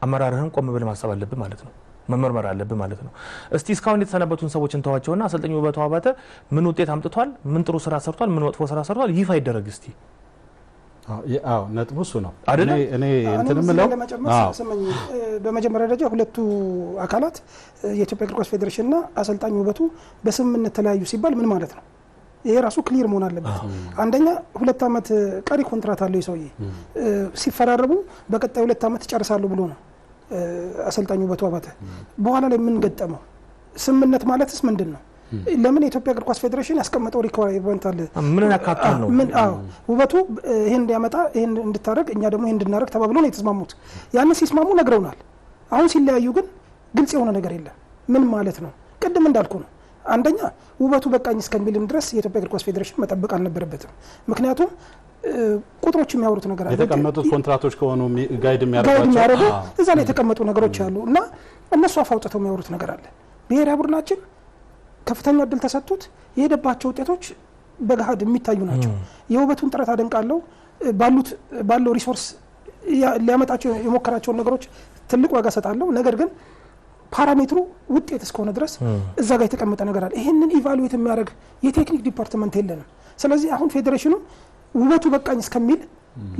አመራርህን ቆም ብለህ ማሰብ አለብህ ማለት ነው። መመርመር አለብህ ማለት ነው። እስቲ እስካሁን የተሰናበቱን ሰዎች እንተዋቸውና አሰልጣኝ ውበቱ አባተ ምን ውጤት አምጥቷል? ምን ጥሩ ስራ ሰርቷል? ምን መጥፎ ስራ ሰርቷል? ይፋ ይደረግ እስቲ። አዎ ነጥቡ እሱ ነው። አይደለም? እኔ እንትን የምለው ለመጨመር ስመኝ በመጀመሪያ ደረጃ ሁለቱ አካላት የኢትዮጵያ እግር ኳስ ፌዴሬሽንና አሰልጣኝ ውበቱ በስምምነት ተለያዩ ሲባል ምን ማለት ነው? ይሄ ራሱ clear መሆን አለበት። አንደኛ 2 ዓመት ቀሪ ኮንትራት አለው ሰውዬ። ሲፈራረሙ በቀጣይ 2 ዓመት ጨርሳለሁ ብሎ ነው አሰልጣኝ ውበቱ አባተ። በኋላ ላይ ምን ገጠመው? ስምምነት ማለትስ ምንድን ነው? ለምን የኢትዮጵያ እግር ኳስ ፌዴሬሽን ያስቀመጠው requirement አለ? ምን ያካትታል ነው? ምን አዎ፣ ውበቱ ይሄን እንዲያመጣ ይሄን እንድታረግ እኛ ደግሞ ይሄን እንድናረግ ተባብሎ ነው የተስማሙት። ያንን ሲስማሙ ነግረውናል። አሁን ሲለያዩ ግን ግልጽ የሆነ ነገር የለም። ምን ማለት ነው? ቅድም እንዳልኩ ነው። አንደኛ ውበቱ በቃኝ እስከሚልም ድረስ የኢትዮጵያ እግር ኳስ ፌዴሬሽን መጠበቅ አልነበረበትም። ምክንያቱም ቁጥሮች የሚያወሩት ነገር አለ። የተቀመጡት ኮንትራቶች ከሆኑ guide የሚያደርጉ እዛ ላይ የተቀመጡ ነገሮች አሉ እና እነሱ አፍ አውጥተው የሚያወሩት ነገር አለ። ብሔራዊ ቡድናችን ከፍተኛ እድል ተሰጥቶት የሄደባቸው ውጤቶች በገሃድ የሚታዩ ናቸው። የውበቱን ጥረት አደንቃለሁ። ባሉት ባለው resource ሊያመጣቸው የሞከራቸውን ነገሮች ትልቅ ዋጋ ሰጣለሁ። ነገር ግን parameter ኡ ውጤት እስከሆነ ድረስ እዛ ጋር የተቀመጠ ነገር አለ። ይህንን evaluate የሚያደርግ የቴክኒክ department የለንም። ስለዚህ አሁን ፌዴሬሽኑ ውበቱ በቃኝ እስከሚል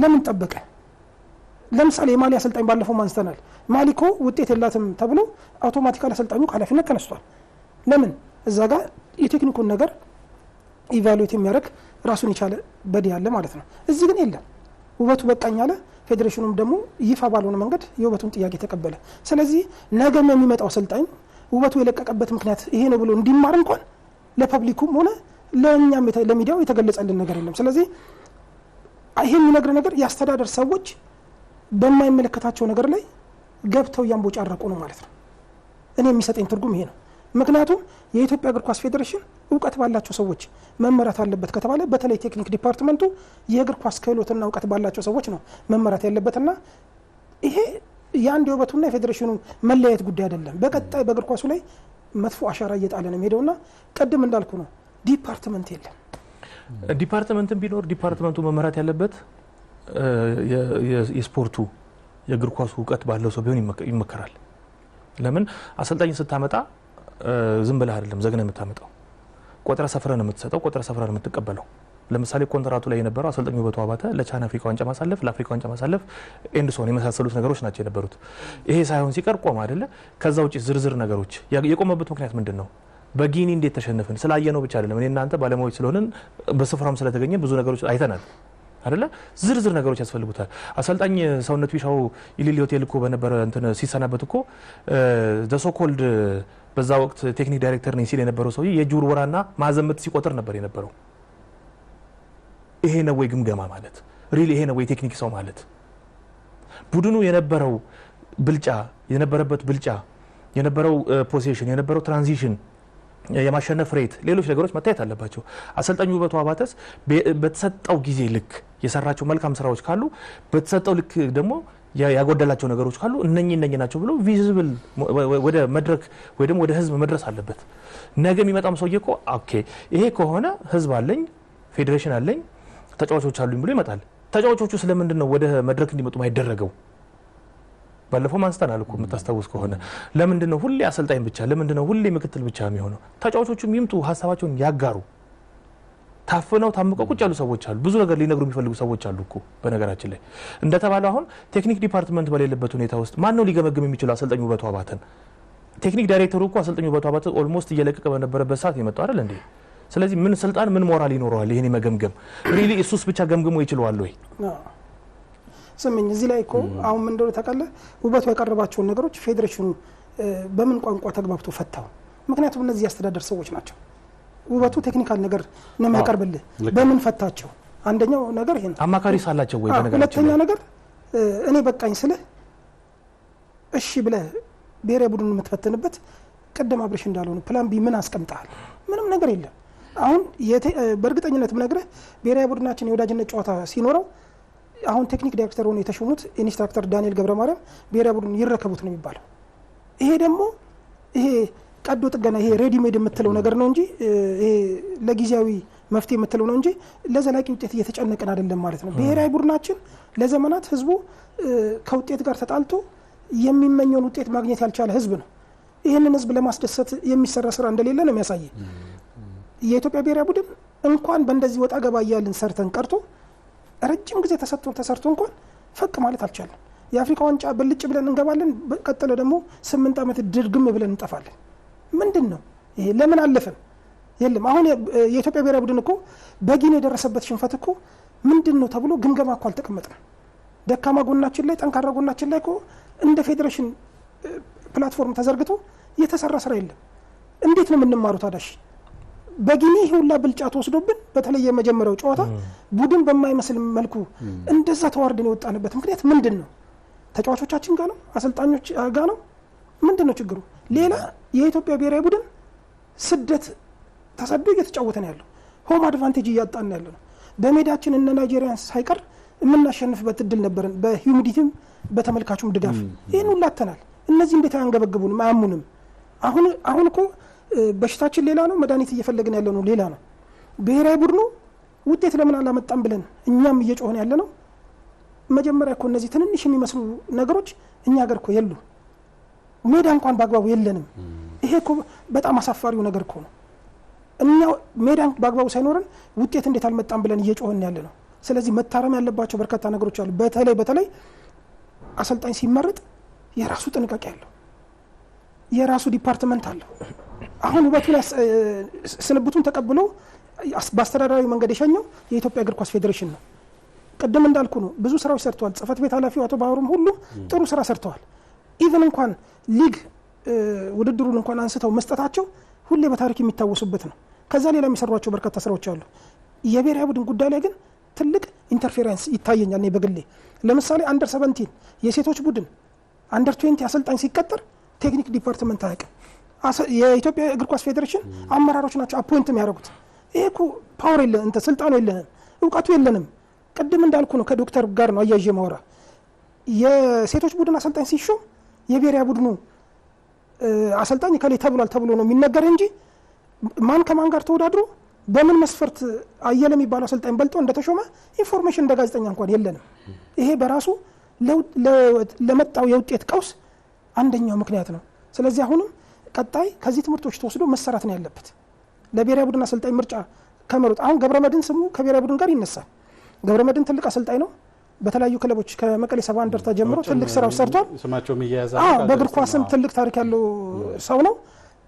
ለምን ጠበቀ? ለምሳሌ የማሊ አሰልጣኝ ባለፈው አንስተናል። ማሊ እኮ ውጤት የላትም ተብሎ automatically አሰልጣኙ ከኃላፊነት ተነስቷል። ለምን? እዛ ጋር የቴክኒኩን ነገር evaluate የሚያደርግ ራሱን የቻለ body ያለ ማለት ነው። እዚህ ግን የለም። ውበቱ በቃኝ አለ። ፌዴሬሽኑም ደግሞ ይፋ ባልሆነ መንገድ የውበቱን ጥያቄ ተቀበለ። ስለዚህ ነገም የሚመጣው አሰልጣኝ ውበቱ የለቀቀበት ምክንያት ይሄ ነው ብሎ እንዲማር እንኳን ለ public ኩም ሆነ ለእኛም ለሚዲያው የተገለጸልን ነገር የለም። ስለዚህ ይሄ የሚነግር ነገር የአስተዳደር ሰዎች በማይመለከታቸው ነገር ላይ ገብተው እያንቦጫረቁ ነው ማለት ነው። እኔ የሚሰጠኝ ትርጉም ይሄ ነው። ምክንያቱም የኢትዮጵያ እግር ኳስ ፌዴሬሽን እውቀት ባላቸው ሰዎች መመራት አለበት ከተባለ በተለይ ቴክኒክ department ኡ የእግር ኳስ ክህሎትና እውቀት ባላቸው ሰዎች ነው መመራት ያለበትና ይሄ የአንድ የውበቱና የፌዴሬሽኑ መለያየት ጉዳይ አይደለም። በቀጣይ በእግር ኳሱ ላይ መጥፎ አሻራ እየጣለ ነው የሚሄደውና ቅድም እንዳልኩ ነው department የለም። department ም ቢኖር department ኡ መመራት ያለበት የስፖርቱ የእግር ኳሱ እውቀት ባለው ሰው ቢሆን ይመከራል። ለምን አሰልጣኝ ስታመጣ ዝም ብለህ አይደለም ዘግነህ የምታመጣው፣ ቆጥረህ ሰፍረህ ነው የምትሰጠው፣ ቆጥረህ ሰፍረህ ነው የምትቀበለው። ለምሳሌ ኮንትራቱ ላይ የነበረው አሰልጣኝ ውበቱ አባተ ለቻን አፍሪካ ዋንጫ ማሳለፍ፣ ለአፍሪካ ዋንጫ ማሳለፍ and so on የመሳሰሉት ነገሮች ናቸው የነበሩት። ይሄ ሳይሆን ሲቀር ቆመ አይደለ? ከዛ ውጭ ዝርዝር ነገሮች የቆመበት ምክንያት ምንድን ነው? በጊኒ እንዴት ተሸነፍን? ስላየነው ብቻ አይደለም። እኔ እናንተ ባለሙያዎች ስለሆንን በስፍራም ስለተገኘ ብዙ ነገሮች አይተናል አይደለ? ዝርዝር ነገሮች ያስፈልጉታል። አሰልጣኝ ሰውነት ቢሻው ኢሊሊ ሆቴል እኮ በነበረ እንትን ሲሰናበት እኮ the so called በዛ ወቅት ቴክኒክ ዳይሬክተር ነኝ ሲል የነበረው ሰውዬ የእጅ ውርወራና ማዕዘን ምት ሲቆጥር ነበር የነበረው። ይሄ ነው ወይ ግምገማ ማለት? Really ይሄ ነው ወይ ቴክኒክ ሰው ማለት? ቡድኑ የነበረው ብልጫ የነበረበት ብልጫ የነበረው possession የነበረው transition የማሸነፍ rate ሌሎች ነገሮች መታየት አለባቸው። አሰልጣኙ ውበቱ አባተስ በተሰጠው ጊዜ ልክ የሰራቸው መልካም ስራዎች ካሉ በተሰጠው ልክ ደግሞ ያጎደላቸው ነገሮች ካሉ እነኚህ እነኚህ ናቸው ብሎ visible ወደ መድረክ ወይ ደግሞ ወደ ህዝብ መድረስ አለበት። ነገ የሚመጣም ሰውዬ እኮ okay ይሄ ከሆነ ህዝብ አለኝ፣ ፌዴሬሽን አለኝ፣ ተጫዋቾች አሉኝ ብሎ ይመጣል። ተጫዋቾቹ ስለምንድን ነው ወደ መድረክ እንዲመጡ ማይደረገው? ባለፈው አንስተናል እኮ የምታስታውስ ከሆነ ለምንድን ነው ሁሌ አሰልጣኝ ብቻ፣ ለምንድን ነው ሁሌ ምክትል ብቻ የሚሆነው? ተጫዋቾቹም ይምጡ፣ ሀሳባቸውን ያጋሩ። ታፍነው ታምቀው ቁጭ ያሉ ሰዎች አሉ። ብዙ ነገር ሊነግሩ የሚፈልጉ ሰዎች አሉ እኮ። በነገራችን ላይ እንደተባለው አሁን ቴክኒክ department በሌለበት ሁኔታ ውስጥ ማን ነው ሊገመግም የሚችለው አሰልጣኝ ውበቱ አባተን? ቴክኒክ ዳይሬክተሩ እኮ አሰልጣኝ ውበቱ አባተ almost እየለቀቀ በነበረበት ሰዓት የመጣው አይደል እንዴ? ስለዚህ ምን ስልጣን ምን ሞራል ይኖረዋል ይሄን የመገምገም? Really እሱስ ብቻ ገምግሞ ይችለዋል ወይ? ስምኝ እዚህ ላይ እኮ አሁን ምን እንደሆነ ታውቃለህ? ውበቱ ያቀረባቸውን ነገሮች ፌዴሬሽኑ በምን ቋንቋ ተግባብቶ ፈታው? ምክንያቱም እነዚህ የአስተዳደር ሰዎች ናቸው። ውበቱ technical ነገር ነው የሚያቀርብልህ። በምን ፈታቸው? አንደኛው ነገር ይሄ ነው። አማካሪ ሳላቸው ወይ? በነገራችን ሁለተኛ ነገር እኔ በቃኝ ስልህ እሺ ብለህ ብሔራዊ ቡድን የምትፈትንበት ቅድም አብረሽ እንዳልሆነ plan B ምን አስቀምጠሃል? ምንም ነገር የለም። አሁን በእርግጠኝነት ምነግርህ ብሔራዊ ቡድናችን የወዳጅነት ጨዋታ ሲኖረው አሁን ቴክኒክ ዳይሬክተር ሆነው የተሾሙት ኢንስትራክተር ዳንኤል ገብረ ማርያም ብሔራዊ ቡድን ይረከቡት ነው የሚባለው። ይሄ ደግሞ ይሄ ቀዶ ጥገና ይሄ ready made የምትለው ነገር ነው እንጂ ይሄ ለጊዜያዊ መፍትሄ የምትለው ነው እንጂ ለዘላቂ ውጤት እየተጨነቅን አይደለም ማለት ነው። ብሔራዊ ቡድናችን ለዘመናት ህዝቡ ከውጤት ጋር ተጣልቶ የሚመኘውን ውጤት ማግኘት ያልቻለ ህዝብ ነው። ይህንን ህዝብ ለማስደሰት የሚሰራ ስራ እንደሌለ ነው የሚያሳይ። የኢትዮጵያ ብሔራዊ ቡድን እንኳን በእንደዚህ ወጣ ገባ እያልን ሰርተን ቀርቶ ረጅም ጊዜ ተሰጥቶ ተሰርቶ እንኳን ፈቅ ማለት አልቻለም። የአፍሪካ ዋንጫ ብልጭ ብለን እንገባለን፣ ቀጥለ ደግሞ 8 ዓመት ድርግም ብለን እንጠፋለን። ምንድን ነው ይሄ? ለምን አለፈን? የለም አሁን የኢትዮጵያ ብሔራዊ ቡድን እኮ በጊኒ የደረሰበት ሽንፈት እኮ ምንድን ነው ተብሎ ግምገማ እኮ አልተቀመጥንም። ደካማ ጎናችን ላይ ጠንካራ ጎናችን ላይ እኮ እንደ ፌዴሬሽን platform ተዘርግቶ የተሰራ ስራ የለም። እንዴት ነው የምንማሩ ታዳሽ? በጊኒ ሁላ ብልጫ ተወስዶብን በተለይ የመጀመሪያው ጨዋታ ቡድን በማይመስል መልኩ እንደዛ ተዋርደን የወጣንበት ምክንያት ምንድን ነው? ተጫዋቾቻችን ጋር ነው? አሰልጣኞች ጋር ነው? ምንድን ነው ችግሩ? ሌላ የኢትዮጵያ ብሔራዊ ቡድን ስደት ተሰዶ እየተጫወተ ነው ያለው። Home advantage እያጣን ያለ ነው። በሜዳችን እነ ናይጄሪያን ሳይቀር የምናሸንፍበት እድል ነበረን፣ በ humidity ም በተመልካቹም ድጋፍ። ይህን ሁሉ አጥተናል። እነዚህ እንዴት አያንገበግቡንም አያሙንም? አሁን እኮ በሽታችን ሌላ ነው፣ መድኃኒት እየፈለግን ያለ ነው ሌላ ነው። ብሔራዊ ቡድኑ ውጤት ለምን አላመጣም ብለን እኛም እየጮህን ያለ ነው። መጀመሪያ እኮ እነዚህ ትንንሽ የሚመስሉ ነገሮች እኛ ሀገር እኮ የሉ፣ ሜዳ እንኳን በአግባቡ የለንም። ይሄ እኮ በጣም አሳፋሪው ነገር እኮ ነው። እኛ ሜዳ በአግባቡ ሳይኖረን ውጤት እንዴት አልመጣም ብለን እየጮህን ያለ ነው። ስለዚህ መታረም ያለባቸው በርካታ ነገሮች አሉ። በተለይ በተለይ አሰልጣኝ ሲመረጥ የራሱ ጥንቃቄ አለው፣ የራሱ department አለው። አሁን ውበቱን ስንብቱን ተቀብሎ በአስተዳደራዊ መንገድ የሸኘው የኢትዮጵያ እግር ኳስ ፌዴሬሽን ነው። ቅድም እንዳልኩ ነው፣ ብዙ ስራዎች ሰርተዋል። ጽህፈት ቤት ኃላፊው አቶ ባህሩም ሁሉ ጥሩ ስራ ሰርተዋል። Even እንኳን ሊግ ውድድሩን እንኳን አንስተው መስጠታቸው ሁሌ በታሪክ የሚታወሱበት ነው። ከዛ ሌላ የሚሰሯቸው በርካታ ስራዎች አሉ። የብሔራዊ ቡድን ጉዳይ ላይ ግን ትልቅ interference ይታየኛል እኔ በግሌ። ለምሳሌ under 17 የሴቶች ቡድን፣ under 20 አሰልጣኝ ሲቀጠር ቴክኒክ department አያውቅም። የኢትዮጵያ እግር ኳስ ፌዴሬሽን አመራሮች ናቸው appoint የሚያደርጉት። ይሄ እኮ power የለ እንትን ስልጣኑ የለንም፣ እውቀቱ የለንም። ቅድም እንዳልኩ ነው፣ ከዶክተር ጋር ነው አያይዤ ማወራ። የሴቶች ቡድን አሰልጣኝ ሲሾም የብሔራዊ ቡድኑ አሰልጣኝ ከሌ ተብሏል ተብሎ ነው የሚነገር እንጂ ማን ከማን ጋር ተወዳድሮ በምን መስፈርት አየለ የሚባለው አሰልጣኝ በልጦ እንደተሾመ information እንደ ጋዜጠኛ እንኳን የለንም። ይሄ በራሱ ለመጣው የውጤት ቀውስ አንደኛው ምክንያት ነው። ስለዚህ አሁንም ቀጣይ ከዚህ ትምህርቶች ተወስዶ መሰራት ነው ያለበት። ለብሔራዊ ቡድን አሰልጣኝ ምርጫ ከመሮጥ አሁን ገብረመድህን ስሙ ከብሔራዊ ቡድን ጋር ይነሳል። ገብረመድህን ትልቅ አሰልጣኝ ነው። በተለያዩ ክለቦች ከመቀሌ 70 እንደርታ ጀምሮ ትልቅ ስራዎች ሰርቷል። ስማቸውም ይያያዛል። በእግር ኳስም ትልቅ ታሪክ ያለው ሰው ነው።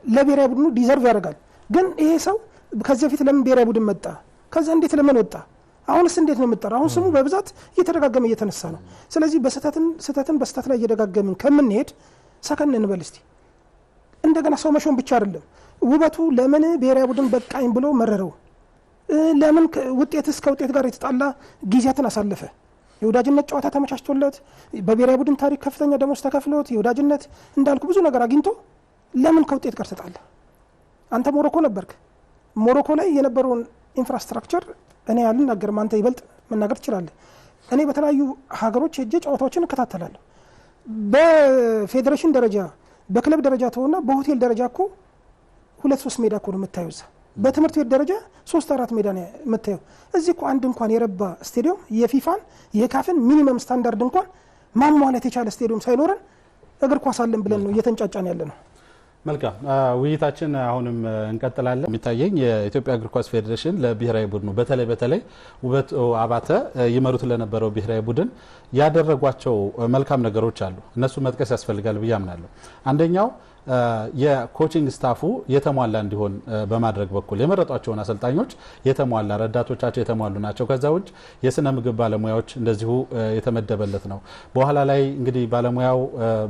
ለብሔራዊ ቡድኑ deserve ያደርጋል። ግን ይሄ ሰው ከዚህ በፊት ለምን ብሔራዊ ቡድን መጣ? ከዛ እንዴት ለምን ወጣ? አሁንስ እንዴት ነው የምጠራው? አሁን ስሙ በብዛት እየተደጋገመ እየተነሳ ነው። ስለዚህ በስህተትን ስህተትን በስህተት ላይ እየደጋገምን ከምንሄድ ሰከን እንበል እስቲ። እንደገና ሰው መሾም ብቻ አይደለም። ውበቱ ለምን ብሔራዊ ቡድን በቃኝ ብሎ መረረው? ለምን ውጤትስ ከውጤት ጋር የተጣላ ጊዜያትን አሳለፈ? የወዳጅነት ጨዋታ ተመቻችቶለት፣ በብሔራዊ ቡድን ታሪክ ከፍተኛ ደሞዝ ተከፍሎት፣ የወዳጅነት እንዳልኩ ብዙ ነገር አግኝቶ ለምን ከውጤት ጋር ተጣላ? አንተ ሞሮኮ ነበርክ። ሞሮኮ ላይ የነበረውን infrastructure እኔ አልናገርም፣ አንተ ይበልጥ መናገር ትችላለህ። እኔ በተለያዩ ሀገሮች ሄጄ ጨዋታዎችን እከታተላለሁ። በፌዴሬሽን ደረጃ፣ በክለብ ደረጃ ተሆና በሆቴል ደረጃ እኮ ሁለት ሶስት ሜዳ እኮ ነው የምታየው እዛ። በትምህርት ቤት ደረጃ ሶስት አራት ሜዳ ነው የምታየው። እዚህ እኮ አንድ እንኳን የረባ ስቴዲየም፣ የፊፋን የካፍን minimum standard እንኳን ማሟላት የቻለ ስቴዲየም ሳይኖረን እግር ኳስ አለን ብለን ነው እየተንጫጫን ያለ ነው። መልካም፣ ውይይታችን አሁንም እንቀጥላለን። የሚታየኝ የኢትዮጵያ እግር ኳስ ፌዴሬሽን ለብሔራዊ ቡድኑ፣ በተለይ በተለይ ውበቱ አባተ ይመሩት ለነበረው ብሔራዊ ቡድን ያደረጓቸው መልካም ነገሮች አሉ። እነሱ መጥቀስ ያስፈልጋል ብዬ አምናለሁ። አንደኛው የ coaching staff ኡ የተሟላ እንዲሆን በማድረግ በኩል የመረጧቸውን አሰልጣኞች የተሟላ፣ ረዳቶቻቸው የተሟሉ ናቸው። ከዛ ውጭ የስነ ምግብ ባለሙያዎች እንደዚሁ የተመደበለት ነው። በኋላ ላይ እንግዲህ ባለሙያው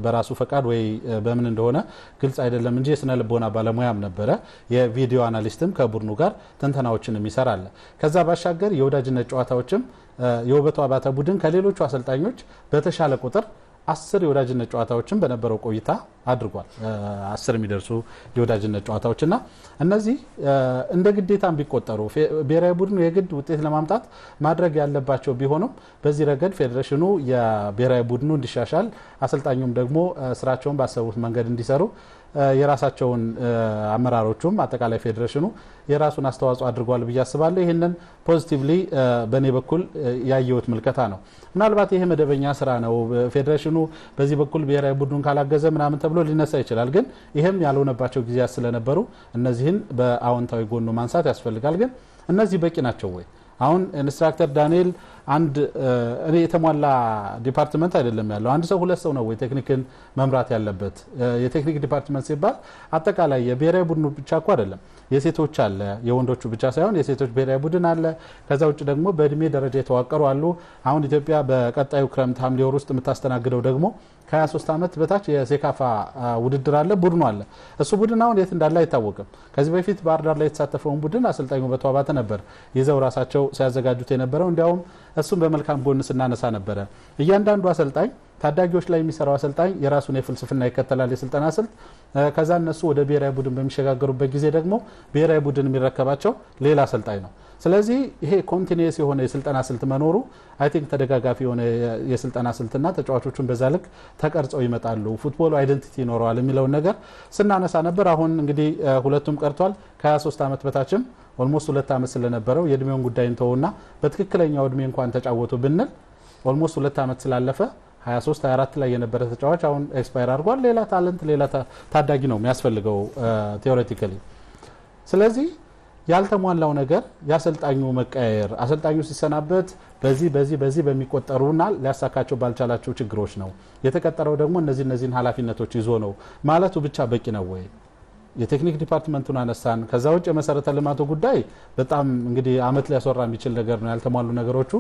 በራሱ ፈቃድ ወይ በምን እንደሆነ ግልጽ አይደለም እንጂ የስነ ልቦና ባለሙያም ነበረ። የ video analyst ም ከቡድኑ ጋር ትንተናዎችን የሚሰራ አለ። ከዛ ባሻገር የወዳጅነት ጨዋታዎችም የውበቱ አባተ ቡድን ከሌሎቹ አሰልጣኞች በተሻለ ቁጥር 10 የወዳጅነት ጨዋታዎችን በነበረው ቆይታ አድርጓል። 10 የሚደርሱ የወዳጅነት ጨዋታዎች እና እነዚህ እንደ ግዴታም ቢቆጠሩ፣ ብሔራዊ ቡድኑ የግድ ውጤት ለማምጣት ማድረግ ያለባቸው ቢሆኑም፣ በዚህ ረገድ ፌዴሬሽኑ የብሔራዊ ቡድኑ እንዲሻሻል፣ አሰልጣኙም ደግሞ ስራቸውን ባሰቡት መንገድ እንዲሰሩ የራሳቸውን አመራሮቹም አጠቃላይ ፌዴሬሽኑ የራሱን አስተዋጽኦ አድርጓል ብዬ አስባለሁ። ይህንን positively በእኔ በኩል ያየሁት ምልከታ ነው። ምናልባት ይሄ መደበኛ ስራ ነው፣ ፌዴሬሽኑ በዚህ በኩል ብሔራዊ ቡድኑን ካላገዘ ምናምን ተብሎ ሊነሳ ይችላል። ግን ይህም ያልሆነባቸው ጊዜያት ስለነበሩ እነዚህን በአዎንታዊ ጎኑ ማንሳት ያስፈልጋል። ግን እነዚህ በቂ ናቸው ወይ? አሁን ኢንስትራክተር ዳንኤል፣ አንድ እኔ የተሟላ department አይደለም ያለው። አንድ ሰው ሁለት ሰው ነው ወይ ቴክኒክን መምራት ያለበት? የቴክኒክ department ሲባል አጠቃላይ የብሔራዊ ቡድኑ ብቻ እኮ አይደለም። የሴቶች አለ፣ የወንዶቹ ብቻ ሳይሆን የሴቶች ብሔራዊ ቡድን አለ። ከዛ ውጭ ደግሞ በእድሜ ደረጃ የተዋቀሩ አሉ። አሁን ኢትዮጵያ በቀጣዩ ክረምት ሐምሌ ወር ውስጥ የምታስተናግደው ደግሞ ከ23 ዓመት በታች የሴካፋ ውድድር አለ፣ ቡድኑ አለ። እሱ ቡድን አሁን የት እንዳለ አይታወቅም። ከዚህ በፊት ባህር ዳር ላይ የተሳተፈውን ቡድን አሰልጣኝ ውበቱ አባተ ነበር ይዘው ራሳቸው ሲያዘጋጁት የነበረው። እንዲያውም እሱም በመልካም ጎን ስናነሳ ነበረ። እያንዳንዱ አሰልጣኝ ታዳጊዎች ላይ የሚሰራው አሰልጣኝ የራሱን የፍልስፍና ይከተላል፣ የስልጠና ስልት። ከዛ እነሱ ወደ ብሔራዊ ቡድን በሚሸጋገሩበት ጊዜ ደግሞ ብሔራዊ ቡድን የሚረከባቸው ሌላ አሰልጣኝ ነው። ስለዚህ ይሄ continuous የሆነ የስልጠና ስልት መኖሩ I think ተደጋጋፊ የሆነ የስልጠና ስልትና ተጫዋቾቹን በዛ ልክ ተቀርጸው ይመጣሉ፣ football ኡ identity ይኖረዋል የሚለውን ነገር ስናነሳ ነበር። አሁን እንግዲህ ሁለቱም ቀርቷል። ከ23 ዓመት በታችም almost 2 ዓመት ስለነበረው የእድሜውን ጉዳይ እንተውና በትክክለኛው እድሜ እንኳን ተጫወቱ ብንል almost 2 ዓመት ስላለፈ 23 24 ላይ የነበረ ተጫዋች አሁን expire አድርጓል። ሌላ talent ሌላ ታዳጊ ነው የሚያስፈልገው theoretically። ስለዚህ ያልተሟላው ነገር የአሰልጣኙ መቀያየር፣ አሰልጣኙ ሲሰናበት በዚህ በዚህ በዚህ በሚቆጠሩና ሊያሳካቸው ባልቻላቸው ችግሮች ነው የተቀጠረው፣ ደግሞ እነዚህን ኃላፊነቶች ይዞ ነው ማለቱ ብቻ በቂ ነው ወይ? የቴክኒክ department ኡን አነሳን። ከዛ ውጭ የመሰረተ ልማቱ ጉዳይ በጣም እንግዲህ አመት ሊያስወራ የሚችል ነገር ነው። ያልተሟሉ ነገሮቹ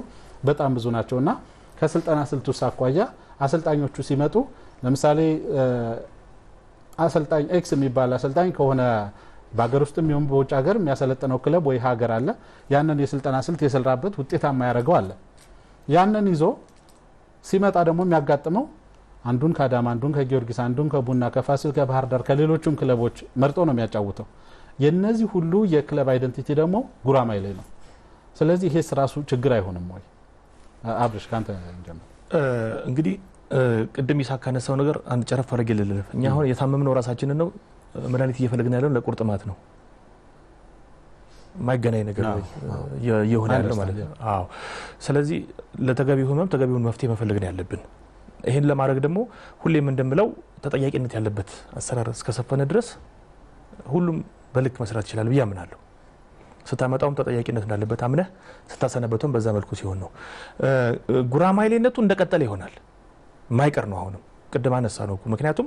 በጣም ብዙ ናቸውና ከስልጠና ስልቱ አኳያ አሰልጣኞቹ ሲመጡ ለምሳሌ አሰልጣኝ X የሚባል አሰልጣኝ ከሆነ በሀገር ውስጥም ይሁን በውጭ ሀገር የሚያሰለጥነው ክለብ ወይ ሀገር አለ። ያንን የስልጠና ስልት የሰራበት ውጤታማ ያደረገው አለ። ያንን ይዞ ሲመጣ ደግሞ የሚያጋጥመው አንዱን ከአዳማ፣ አንዱን ከጊዮርጊስ፣ አንዱን ከቡና፣ ከፋሲል፣ ከባህር ዳር፣ ከሌሎቹም ክለቦች መርጦ ነው የሚያጫውተው። የነዚህ ሁሉ የክለብ identity ደግሞ ጉራማይሌ ነው። ስለዚህ ይሄስ ራሱ ችግር አይሆንም ወይ? አብርሽ ካንተ እንጀምር። እንግዲህ ቅድም ይሳቅ ካነሳው ነገር አንድ ጨረፍ አድርጌ ልለፍ። እኛ አሁን የታመምነው ራሳችንን ነው። መድኃኒት እየፈለግን ያለነው ለቁርጥማት ነው። የማይገናኝ ነገር እየሆነ ያለው ማለት ነው። አዎ። ስለዚህ ለተገቢው ህመም ተገቢውን መፍትሄ መፈለግ ነው ያለብን። ይሄን ለማድረግ ደግሞ ሁሌም እንደምለው ተጠያቂነት ያለበት አሰራር እስከሰፈነ ድረስ ሁሉም በልክ መስራት ይችላል ብዬ አምናለሁ። ስታመጣውም ተጠያቂነት እንዳለበት አምነህ ስታሰናበተውም በዛ መልኩ ሲሆን ነው። ጉራማይሌነቱ እንደቀጠለ ይሆናል፣ የማይቀር ነው። አሁንም ቅድም አነሳ ነው እኮ። ምክንያቱም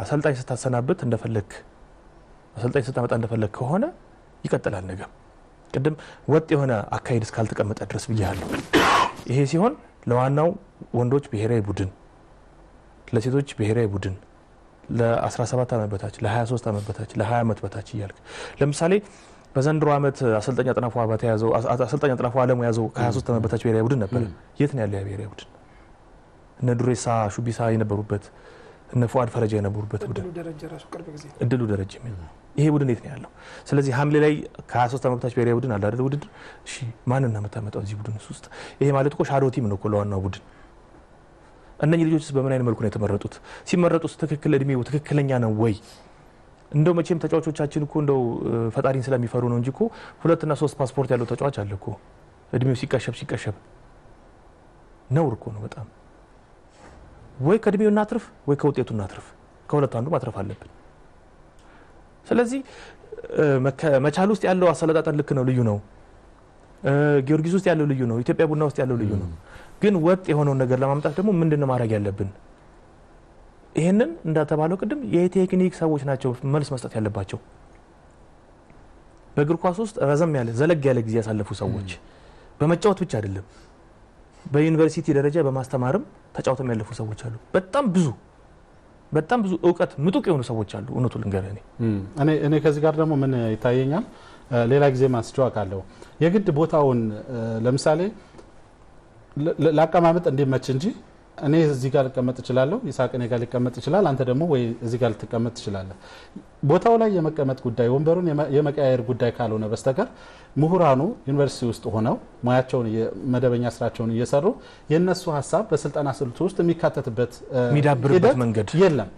አሰልጣኝ ስታሰናብት እንደፈለክ አሰልጣኝ ስታመጣ እንደፈለክ ከሆነ ይቀጥላል ነገም። ቅድም ወጥ የሆነ አካሄድ እስካልተቀመጠ ድረስ ብያለሁ። ይሄ ሲሆን ለዋናው ወንዶች ብሔራዊ ቡድን፣ ለሴቶች ብሔራዊ ቡድን፣ ለ17 ዓመት በታች፣ ለ23 ዓመት በታች፣ ለ20 ዓመት በታች እያልክ ለምሳሌ በዘንድሮ ዓመት አሰልጣኝ አጥናፉ አባተ ያዘው አሰልጣኝ አጥናፉ አለሙ ያዘው ከ23 ዓመት በታች ብሔራዊ ቡድን ነበር። የት ነው ያለው ያ ብሔራዊ ቡድን? እነ ዱሬሳ ሹቢሳ የነበሩበት፣ እነ ፉአድ ፈረጃ የነበሩበት ቡድን፣ እድሉ ደረጀ ይሄ ቡድን የት ነው ያለው? ስለዚህ ሐምሌ ላይ ከ23 ዓመት በታች ብሔራዊ ቡድን አለ አይደል ውድድር? እሺ ማንን ነው የምታመጣው እዚህ ቡድን ውስጥ? ይሄ ማለት እኮ shadow team ነው እኮ ለዋናው ቡድን። እነኚህ ልጆችስ በምን አይነት መልኩ ነው የተመረጡት? ሲመረጡስ ትክክል እድሜው ትክክለኛ ነው ወይ? እንደው መቼም ተጫዋቾቻችን እኮ እንደው ፈጣሪን ስለሚፈሩ ነው እንጂ እኮ 2 እና 3 ፓስፖርት ያለው ተጫዋች አለ እኮ። እድሜው ሲቀሸብ ሲቀሸብ ነውር እኮ ነው በጣም። ወይ ከእድሜው እናትርፍ ወይ ከውጤቱ እናትርፍ፣ ከሁለቱ አንዱ ማትረፍ አለብን። ስለዚህ መቻል ውስጥ ያለው አሰለጣጠን ልክ ነው፣ ልዩ ነው። ጊዮርጊስ ውስጥ ያለው ልዩ ነው። ኢትዮጵያ ቡና ውስጥ ያለው ልዩ ነው። ግን ወጥ የሆነውን ነገር ለማምጣት ደግሞ ምንድነው ማድረግ ያለብን? ይሄንን እንዳተባለው ቅድም የቴክኒክ ሰዎች ናቸው መልስ መስጠት ያለባቸው። በእግር ኳስ ውስጥ ረዘም ያለ ዘለግ ያለ ጊዜ ያሳለፉ ሰዎች በመጫወት ብቻ አይደለም፣ በዩኒቨርሲቲ ደረጃ በማስተማርም ተጫውተው ያለፉ ሰዎች አሉ። በጣም ብዙ እውቀት ምጡቅ የሆኑ ሰዎች አሉ። እውነቱን ልንገርህ እኔ ከዚህ ጋር ደግሞ ምን ይታየኛል፣ ሌላ ጊዜ ማንስቼው አውቃለሁ። የግድ ቦታውን ለምሳሌ ላቀማመጥ እንዲመች እንጂ እኔ እዚህ ጋር ልቀመጥ እችላለሁ፣ ይስሐቅ እኔ ጋር ሊቀመጥ ይችላል፣ አንተ ደግሞ ወይ እዚህ ጋር ልትቀመጥ ትችላለህ። ቦታው ላይ የመቀመጥ ጉዳይ ወንበሩን የመቀያየር ጉዳይ ካልሆነ በስተቀር ምሁራኑ ዩኒቨርሲቲ ውስጥ ሆነው ሙያቸውን መደበኛ ስራቸውን እየሰሩ የነሱ ሐሳብ በስልጠና ስልቱ ውስጥ የሚካተትበት የሚዳብርበት መንገድ የለም።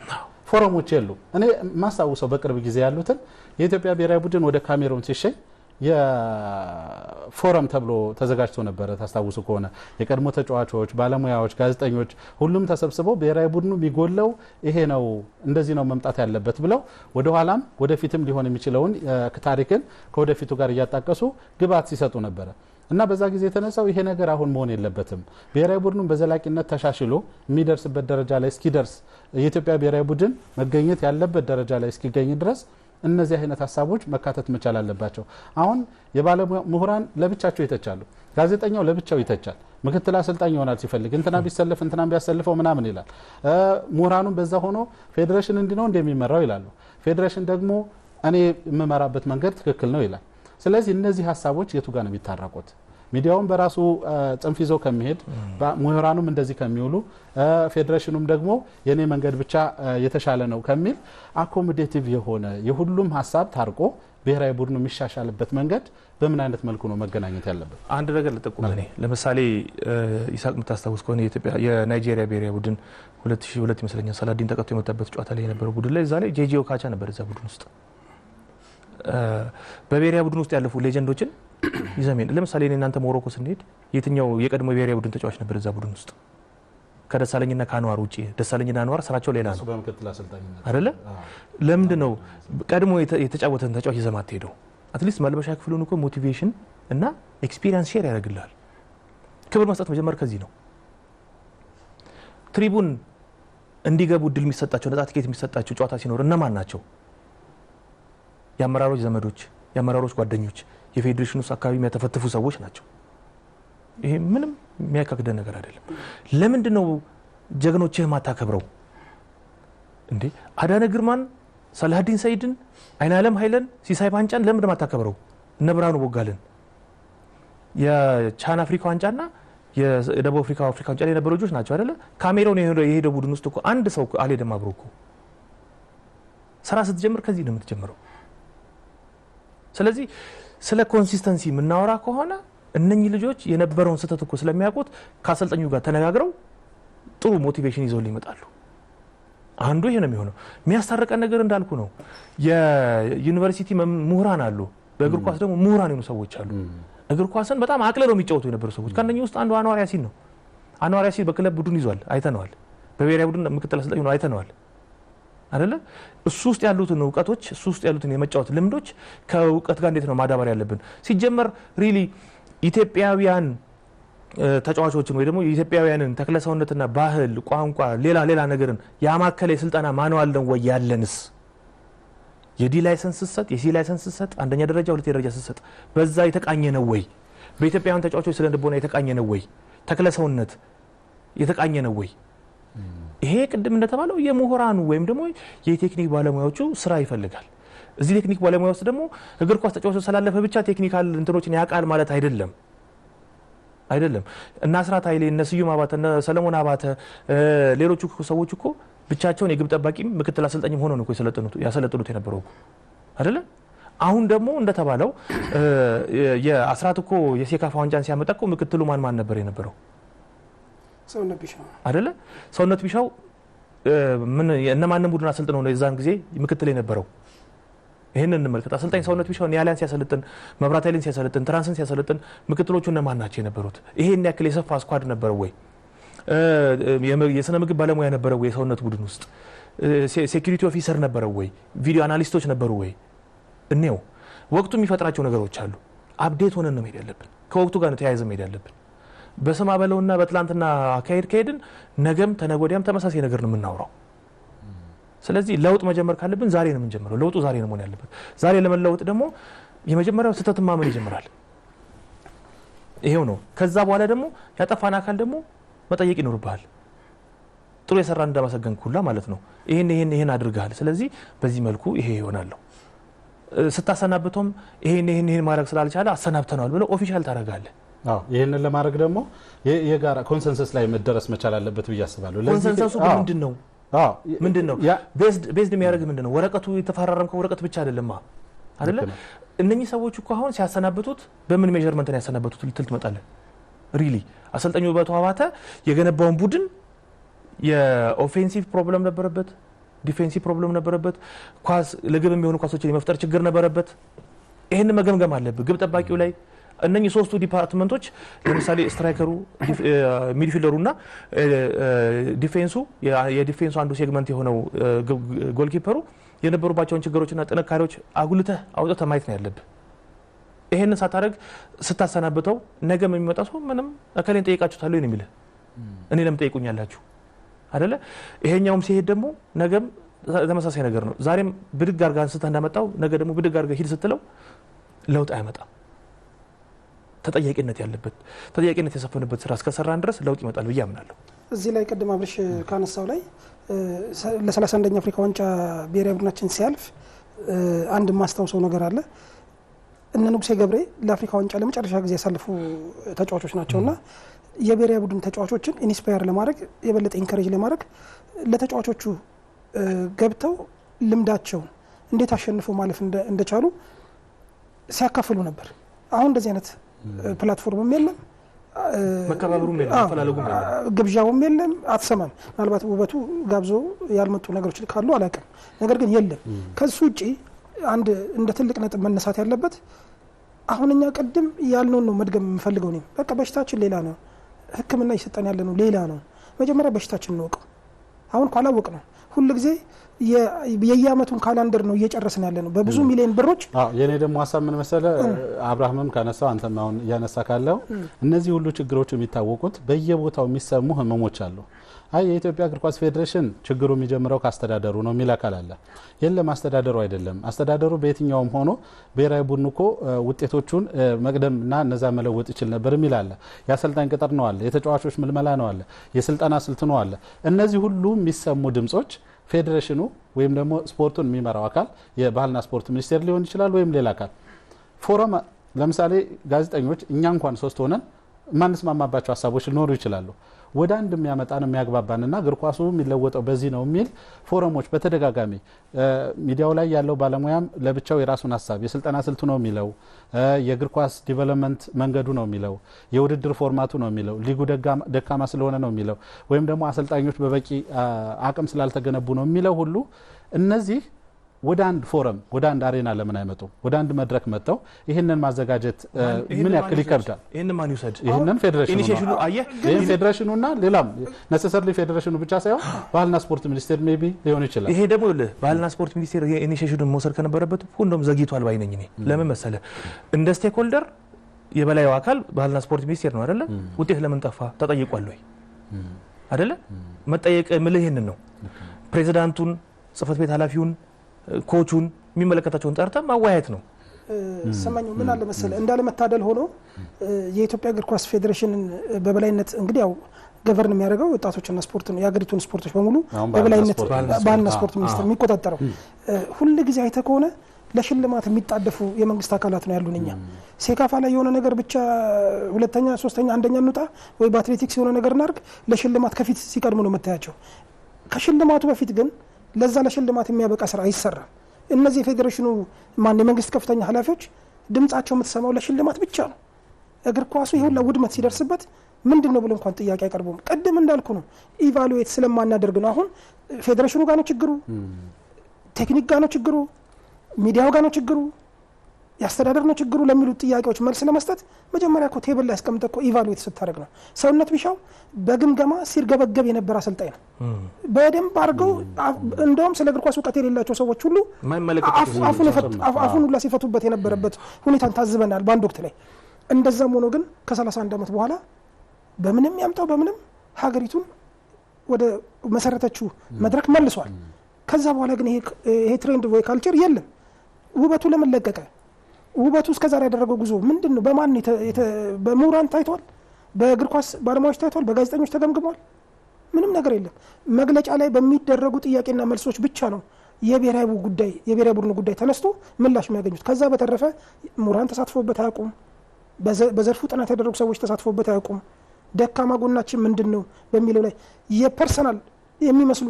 ፎረሞች የሉ። እኔ ማስታውሰው በቅርብ ጊዜ ያሉትን የኢትዮጵያ ብሔራዊ ቡድን ወደ ካሜሩን ሲሸኝ የፎረም ተብሎ ተዘጋጅቶ ነበር። ታስታውሱ ከሆነ የቀድሞ ተጫዋቾች፣ ባለሙያዎች፣ ጋዜጠኞች ሁሉም ተሰብስበው ብሔራዊ ቡድኑ የሚጎለው ይሄ ነው፣ እንደዚህ ነው መምጣት ያለበት ብለው ወደ ኋላም ወደፊትም ሊሆን የሚችለውን ታሪክን ከወደፊቱ ጋር እያጣቀሱ ግብዓት ሲሰጡ ነበር። እና በዛ ጊዜ የተነሳው ይሄ ነገር አሁን መሆን የለበትም፣ ብሔራዊ ቡድኑ በዘላቂነት ተሻሽሎ የሚደርስበት ደረጃ ላይ እስኪደርስ የኢትዮጵያ ብሔራዊ ቡድን መገኘት ያለበት ደረጃ ላይ እስኪገኝ ድረስ እነዚህ አይነት ሐሳቦች መካተት መቻል አለባቸው። አሁን የባለሙያ ምሁራን ለብቻቸው ይተቻሉ፣ ጋዜጠኛው ለብቻው ይተቻል፣ ምክትል አሰልጣኝ ይሆናል ሲፈልግ እንትና ቢሰለፍ እንትና ቢያሰልፈው ምናምን ይላል። ምሁራኑም በዛ ሆኖ ፌዴሬሽን እንዲህ ነው እንደሚመራው ይላሉ። ፌዴሬሽን ደግሞ እኔ የምመራበት መንገድ ትክክል ነው ይላል። ስለዚህ እነዚህ ሐሳቦች የቱ ጋር ነው የሚታረቁት? ሚዲያውም በራሱ ጽንፍ ይዞ ከሚሄድ፣ ምሁራኑም እንደዚህ ከሚውሉ፣ ፌዴሬሽኑም ደግሞ የኔ መንገድ ብቻ የተሻለ ነው ከሚል accommodative የሆነ የሁሉም ሀሳብ ታርቆ ብሔራዊ ቡድኑ የሚሻሻልበት መንገድ በምን አይነት መልኩ ነው መገናኘት ያለበት? አንድ ነገር ልጠቁም። እኔ ለምሳሌ ይስሐቅ የምታስታውስ ከሆነ የኢትዮጵያ የናይጄሪያ ብሔራዊ ቡድን 2002 ይመስለኛል ሳላዲን ተቀጥቶ የመጣበት ጨዋታ ላይ የነበረው ቡድን ላይ እዛ ላይ ጄጄ ኦካቻ ነበር እዛ ቡድን ውስጥ። በብሔራዊ ቡድን ውስጥ ያለፉ legend ኦችን ይዘህ መሄድ፣ ለምሳሌ እኔ እናንተ ሞሮኮ ስንሄድ የትኛው የቀድሞ የብሔራዊ ቡድን ተጫዋች ነበር እዛ ቡድን ውስጥ ከደሳለኝና ከአንዋር ውጭ? ደሳለኝና አንዋር ስራቸው ሌላ ነው። በምክትል አሰልጣኝነት። አይደለ? ለምንድን ነው ቀድሞ የተጫወተን ተጫዋች ይዘህ ማትሄደው? At least መልበሻ ክፍሉን እኮ motivation እና experience share ያደርግልሃል። ክብር መስጠት መጀመር ከዚህ ነው። ትሪቡን እንዲገቡ እድል የሚሰጣቸው፣ ነጻ ትኬት የሚሰጣቸው ጨዋታ ሲኖር እነማን ናቸው? የአመራሮች ዘመዶች፣ የአመራሮች ጓደኞች፣ የፌዴሬሽኑ ውስጥ አካባቢ የሚያተፈትፉ ሰዎች ናቸው። ይሄ ምንም የሚያካክደን ነገር አይደለም። ለምንድን ነው ጀግኖችህ ማታከብረው እንዴ? አዳነ ግርማን፣ ሰላሀዲን ሰይድን፣ አይናለም ኃይለን፣ ሲሳይ ባንጫን ለምንድን ነው ማታከብረው? እነ ብርሃኑ ቦጋለን የቻን አፍሪካ ዋንጫና የደቡብ አፍሪካ አፍሪካ ዋንጫ ላይ የነበሩ ልጆች ናቸው አይደለ? ካሜሮን የሄደው ቡድን ውስጥ እኮ አንድ ሰው አልሄደም አብሮ እኮ። ስራ ስትጀምር ከዚህ ነው የምትጀምረው። ስለዚህ ስለ consistency የምናወራ ከሆነ እነኚህ ልጆች የነበረውን ስህተት እኮ ስለሚያውቁት ከአሰልጣኙ ጋር ተነጋግረው ጥሩ motivation ይዘው ይመጣሉ። አንዱ ይሄ ነው የሚሆነው። የሚያስታርቀን ነገር እንዳልኩ ነው። የዩኒቨርሲቲ ምሁራን አሉ። በእግር ኳስ ደግሞ ምሁራን የሆኑ ሰዎች አሉ። እግር ኳስን በጣም አቅልለው የሚጫወቱ የነበሩ ሰዎች ከእነኚህ ውስጥ አንዱ አንዋር ያሲን ነው። አንዋር ያሲን በክለብ ቡድን ይዟል፣ አይተነዋል። በብሔራዊ ቡድን ምክትል አሰልጣኝ ሆኖ አይተነዋል አይደለ? እሱ ውስጥ ያሉትን እውቀቶች፣ እሱ ውስጥ ያሉትን የመጫወት ልምዶች ከእውቀት ጋር እንዴት ነው ማዳበር ያለብን? ሲጀመር really ኢትዮጵያውያን ተጫዋቾችን ወይ ደግሞ የኢትዮጵያውያንን ተክለሰውነትና ባህል፣ ቋንቋ፣ ሌላ ሌላ ነገርን ያማከለ የስልጠና manual ነው ወይ ያለንስ? የ D license ስትሰጥ፣ የ C license ስትሰጥ፣ አንደኛ ደረጃ ሁለተኛ ደረጃ ስትሰጥ በዛ የተቃኘ ነው ወይ? በኢትዮጵያውያን ተጫዋቾች ስነ ልቦና የተቃኘ ነው ወይ? ተክለሰውነት የተቃኘ ነው ወይ? ይሄ ቅድም እንደተባለው የምሁራኑ ወይም ደግሞ የቴክኒክ ባለሙያዎቹ ስራ ይፈልጋል። እዚህ ቴክኒክ ባለሙያ ውስጥ ደግሞ እግር ኳስ ተጫዋቾች ስላለፈ ብቻ technical እንትኖችን ያውቃል ማለት አይደለም አይደለም። እነ አስራት ኃይሌ፣ እነ ስዩም አባተ፣ እነ ሰለሞን አባተ፣ ሌሎቹ ሰዎች እኮ ብቻቸውን የግብ ጠባቂም ምክትል አሰልጣኝም ሆነው ነው እኮ ያሰለጥኑት የነበረው እኮ አይደለ? አሁን ደግሞ እንደተባለው የአስራት እኮ የሴካፋ ዋንጫን ሲያመጣ እኮ ምክትሉ ማን ማን ነበር የነበረው? ሰውነት ቢሻው። አይደለ? ሰውነት ቢሻው ምን እነማንን ቡድን አሰልጥነው ነው የዛን ጊዜ ምክትል የነበረው? ይህንን እንመልከት። አሰልጣኝ ሰውነት ቢሻው ኒያላን ሲያሰለጥን፣ መብራት ኃይልን ሲያሰለጥን፣ ትራንስን ሲያሰለጥን ምክትሎቹ እነማን ናቸው የነበሩት? ይሄን ያክል የሰፋ squad ነበረ ወይ? የስነ ምግብ ባለሙያ ነበረ ወይ? የሰውነት ቡድን ውስጥ security officer ነበረ ወይ? Video analyst ኦች ነበሩ ወይ? እኔው ወቅቱ የሚፈጥራቸው ነገሮች አሉ። Update ሆነን ነው መሄድ ያለብን። ከወቅቱ ጋር ነው ተያይዘን መሄድ ያለብን። በስማ በለውና በትላንትና አካሄድ ከሄድን ነገም ተነገ ወዲያም ተመሳሳይ ነገር ነው የምናውራው። ስለዚህ ለውጥ መጀመር ካለብን ዛሬ ነው የምንጀምረው። ለውጡ ዛሬ ነው መሆን ያለበት። ዛሬ ለመለወጥ ደግሞ የመጀመሪያው ስህተትን ማመን ይጀምራል። ይሄው ነው። ከዛ በኋላ ደግሞ ያጠፋን አካል ደግሞ መጠየቅ ይኖርብሃል። ጥሩ የሰራ እንዳመሰገንክ ሁላ ማለት ነው። ይሄን ይሄን ይሄን አድርገሃል፣ ስለዚህ በዚህ መልኩ ይሄ ይሆናለሁ። ስታሰናብተውም ይሄን ይሄን ይሄን ማድረግ ስላልቻለ አሰናብተነዋል ብለው official ታደርጋለህ። አዎ፣ ይህንን ለማድረግ ደግሞ የጋራ consensus ላይ መደረስ መቻል አለበት ብዬ አስባለሁ። Consensus ኡ ምንድን ነው? ምንድን ነው based የሚያደርግ ምንድን ነው? ወረቀቱ የተፈራረምከው ወረቀት ብቻ አይደለም አይደለ? እነኚህ ሰዎች እኮ አሁን ሲያሰናብቱት በምን measurement ነው ያሰናበቱት ልትል ትመጣለህ። Really አሰልጣኙ ውበቱ አባተ የገነባውን ቡድን የ offensive problem ነበረበት፣ defensive problem ነበረበት፣ ኳስ ለግብ የሚሆኑ ኳሶችን የመፍጠር ችግር ነበረበት። ይህን መገምገም አለብህ። ግብ ጠባቂው ላይ እነኚህ ሶስቱ department ኦች ለምሳሌ striker ኡ፣ midfielder ኡ እና defense ኡ፣ የ defense ኡ አንዱ segment የሆነው goalkeeper ኡ የነበሩባቸውን ችግሮችና ጥንካሬዎች አጉልተህ አውጥተህ ማየት ነው ያለብህ። ይሄንን ሳታደርግ ስታሰናብተው ነገም የሚመጣ ሰው ምንም እከሌን ጠይቃችሁታል ወይ ነው የሚልህ። እኔ ለምን ጠይቁኛላችሁ አይደለ? ይሄኛውም ሲሄድ ደግሞ ነገም ተመሳሳይ ነገር ነው። ዛሬም ብድግ አድርገህ አንስተህ እንዳመጣው ነገ ደግሞ ብድግ አድርገህ ሂድ ስትለው ለውጥ አያመጣም። ተጠያቂነት ያለበት፣ ተጠያቂነት የሰፈነበት ስራ እስከሰራን ድረስ ለውጥ ይመጣል ብዬ አምናለሁ። እዚህ ላይ ቅድም አብርሽ ካነሳው ላይ ለ31ኛ አፍሪካ ዋንጫ ብሔራዊ ቡድናችን ሲያልፍ አንድ የማስታውሰው ነገር አለ። እነ ንጉሴ ገብሬ ለአፍሪካ ዋንጫ ለመጨረሻ ጊዜ ያሳለፉ ተጫዋቾች ናቸውና የብሔራዊ ቡድን ተጫዋቾችን inspire ለማድረግ፣ የበለጠ encourage ለማድረግ ለተጫዋቾቹ ገብተው ልምዳቸውን እንዴት አሸንፈው ማለፍ እንደቻሉ ሲያካፍሉ ነበር። አሁን እንደዚህ አይነት platform ም የለም፣ መከባበሩም የለም፣ መፈላለጉም የለም፣ ግብዣውም የለም፣ አትሰማም። ምናልባት ውበቱ ጋብዞ ያልመጡ ነገሮች ካሉ አላውቅም፣ ነገር ግን የለም። ከሱ ውጪ አንድ እንደ ትልቅ ነጥብ መነሳት ያለበት አሁን እኛ ቅድም ያልነውን ነው መድገም የምፈልገው እኔም። በቃ በሽታችን ሌላ ነው፣ ሕክምና እየሰጠን ያለ ነው ሌላ ነው። መጀመሪያ በሽታችን እንወቀው። አሁን ካላወቅ ነው ሁል ጊዜ የየአመቱን calendar ነው እየጨረስን ያለ ነው በብዙ ሚሊዮን ብሮች። የእኔ ደግሞ ሀሳብ ምን መሰለ፣ አብርሃምም ካነሳው አንተም አሁን እያነሳ ካለው እነዚህ ሁሉ ችግሮች የሚታወቁት በየቦታው የሚሰሙ ህመሞች አሉ። አይ የኢትዮጵያ እግር ኳስ ፌዴሬሽን ችግሩ የሚጀምረው ከአስተዳደሩ ነው የሚል አካል አለ። የለም አስተዳደሩ አይደለም። አስተዳደሩ በየትኛውም ሆኖ ብሔራዊ ቡድኑ እኮ ውጤቶቹን መቅደምና እነዛ መለወጥ ይችል ነበር የሚል አለ። የአሰልጣኝ ቅጥር ነው አለ፣ የተጫዋቾች ምልመላ ነው አለ፣ የስልጠና ስልት ነው አለ። እነዚህ ሁሉ የሚሰሙ ድምጾች ፌዴሬሽኑ ወይም ደግሞ ስፖርቱን የሚመራው አካል የባህልና ስፖርት ሚኒስቴር ሊሆን ይችላል ወይም ሌላ አካል ፎረም፣ ለምሳሌ ጋዜጠኞች እኛ እንኳን ሶስት ሆነን የማንስማማባቸው ሀሳቦች ሊኖሩ ይችላሉ። ወደ አንድ የሚያመጣን የሚያግባባንና እግር ኳሱ የሚለወጠው በዚህ ነው የሚል ፎረሞች በተደጋጋሚ ሚዲያው ላይ ያለው ባለሙያም ለብቻው የራሱን ሀሳብ የስልጠና ስልቱ ነው የሚለው፣ የእግር ኳስ development መንገዱ ነው የሚለው፣ የውድድር format ኡ ነው የሚለው፣ ሊጉ ደካማ ስለሆነ ነው የሚለው፣ ወይም ደግሞ አሰልጣኞች በበቂ አቅም ስላልተገነቡ ነው የሚለው ሁሉ እነዚህ ወደ አንድ ፎረም ወደ አንድ arena ለምን አይመጡም? ወደ አንድ መድረክ መጥተው ይህንን ማዘጋጀት ምን ያክል ይከብዳል? ይህንን ማን ይውሰድ? ይህንን ፌዴሬሽኑ initiation ኑ አየህ፣ ይህን ፌዴሬሽኑና ሌላም necessarily ፌዴሬሽኑ ብቻ ሳይሆን ባህልና ስፖርት ሚኒስቴር maybe ሊሆን ይችላል። ይሄ ደግሞ ይኸውልህ ባህልና ስፖርት ሚኒስቴር ይሄ initiation ኑን መውሰድ ከነበረበት እኮ እንደውም ዘግይቷል ባይ ነኝ እኔ። ለምን መሰለህ? እንደ stakeholder የበላዩ አካል ባህልና ስፖርት ሚኒስቴር ነው አይደለ? ውጤት ለምን ጠፋ ተጠይቋል ወይ አይደለ? መጠየቅ የምልህ ይህንን ነው። ፕሬዚዳንቱን፣ ጽህፈት ቤት ኃላፊውን፣ coach ኡን የሚመለከታቸውን ጠርተህ ማወያየት ነው። ሰማኘው ምን አለ መሰለህ፣ እንዳለመታደል ሆኖ የኢትዮጵያ እግር ኳስ ፌዴሬሽንን በበላይነት እንግዲህ ያው govern የሚያደርገው ወጣቶችና ስፖርት ነው። የሀገሪቱን ስፖርቶች በሙሉ በበላይነት ባህልና ስፖርት ሚኒስቴር የሚቆጣጠረው ሁል ጊዜ አይተህ ከሆነ ለሽልማት የሚጣደፉ የመንግስት አካላት ነው ያሉን። እኛ ሴካፋ ላይ የሆነ ነገር ብቻ ሁለተኛ፣ ሶስተኛ፣ አንደኛ እንውጣ ወይ በአትሌቲክስ የሆነ ነገር እናርግ፣ ለሽልማት ከፊት ሲቀድሙ ነው የምታያቸው። ከሽልማቱ በፊት ግን ለዛ ለሽልማት የሚያበቃ ስራ አይሰራም። እነዚህ የፌዴሬሽኑ ማን የመንግስት ከፍተኛ ኃላፊዎች ድምጻቸው የምትሰማው ለሽልማት ብቻ ነው። እግር ኳሱ ይሁላ ውድመት ሲደርስበት ምንድን ነው ብሎ እንኳን ጥያቄ አይቀርቡም። ቅድም እንዳልኩ ነው evaluate ስለማናደርግ ነው። አሁን ፌዴሬሽኑ ጋር ነው ችግሩ፣ ቴክኒክ ጋር ነው ችግሩ፣ ሚዲያው ጋር ነው ችግሩ፣ የአስተዳደር ነው ችግሩ ለሚሉት ጥያቄዎች መልስ ለመስጠት መጀመሪያ እኮ table ላይ አስቀምጠህ እኮ evaluate ስታደርግ ነው። ሰውነት ቢሻው በግምገማ ሲርገበገብ የነበረ አሰልጣኝ ነው። በደንብ አድርገው እንደውም ስለ እግር ኳስ እውቀት የሌላቸው ሰዎች ሁሉ አፉን ሁላ ሲፈቱበት የነበረበት ሁኔታን ታዝበናል በአንድ ወቅት ላይ። እንደዛም ሆኖ ግን ከ31 ዓመት በኋላ በምንም ያምጣው በምንም ሀገሪቱን ወደ መሰረተችው መድረክ መልሷል። ከዛ በኋላ ግን ይሄ trend ወይ culture የለም። ውበቱ ለምን ለቀቀ? ውበቱ እስከዛሬ ያደረገው ጉዞ ምንድን ነው? በማን በምሁራን ታይቷል? በእግር ኳስ ባለሙያዎች ታይቷል? በጋዜጠኞች ተገምግሟል? ምንም ነገር የለም። መግለጫ ላይ በሚደረጉ ጥያቄና መልሶች ብቻ ነው የብሔራዊ ጉዳይ የብሔራዊ ቡድኑ ጉዳይ ተነስቶ ምላሽ የሚያገኙት። ከዛ በተረፈ ምሁራን ተሳትፎበት አያውቁም። በዘርፉ ጥናት ያደረጉ ሰዎች ተሳትፎበት አያውቁም። ደካማ ጎናችን ምንድን ነው በሚለው ላይ የ personal የሚመስሉ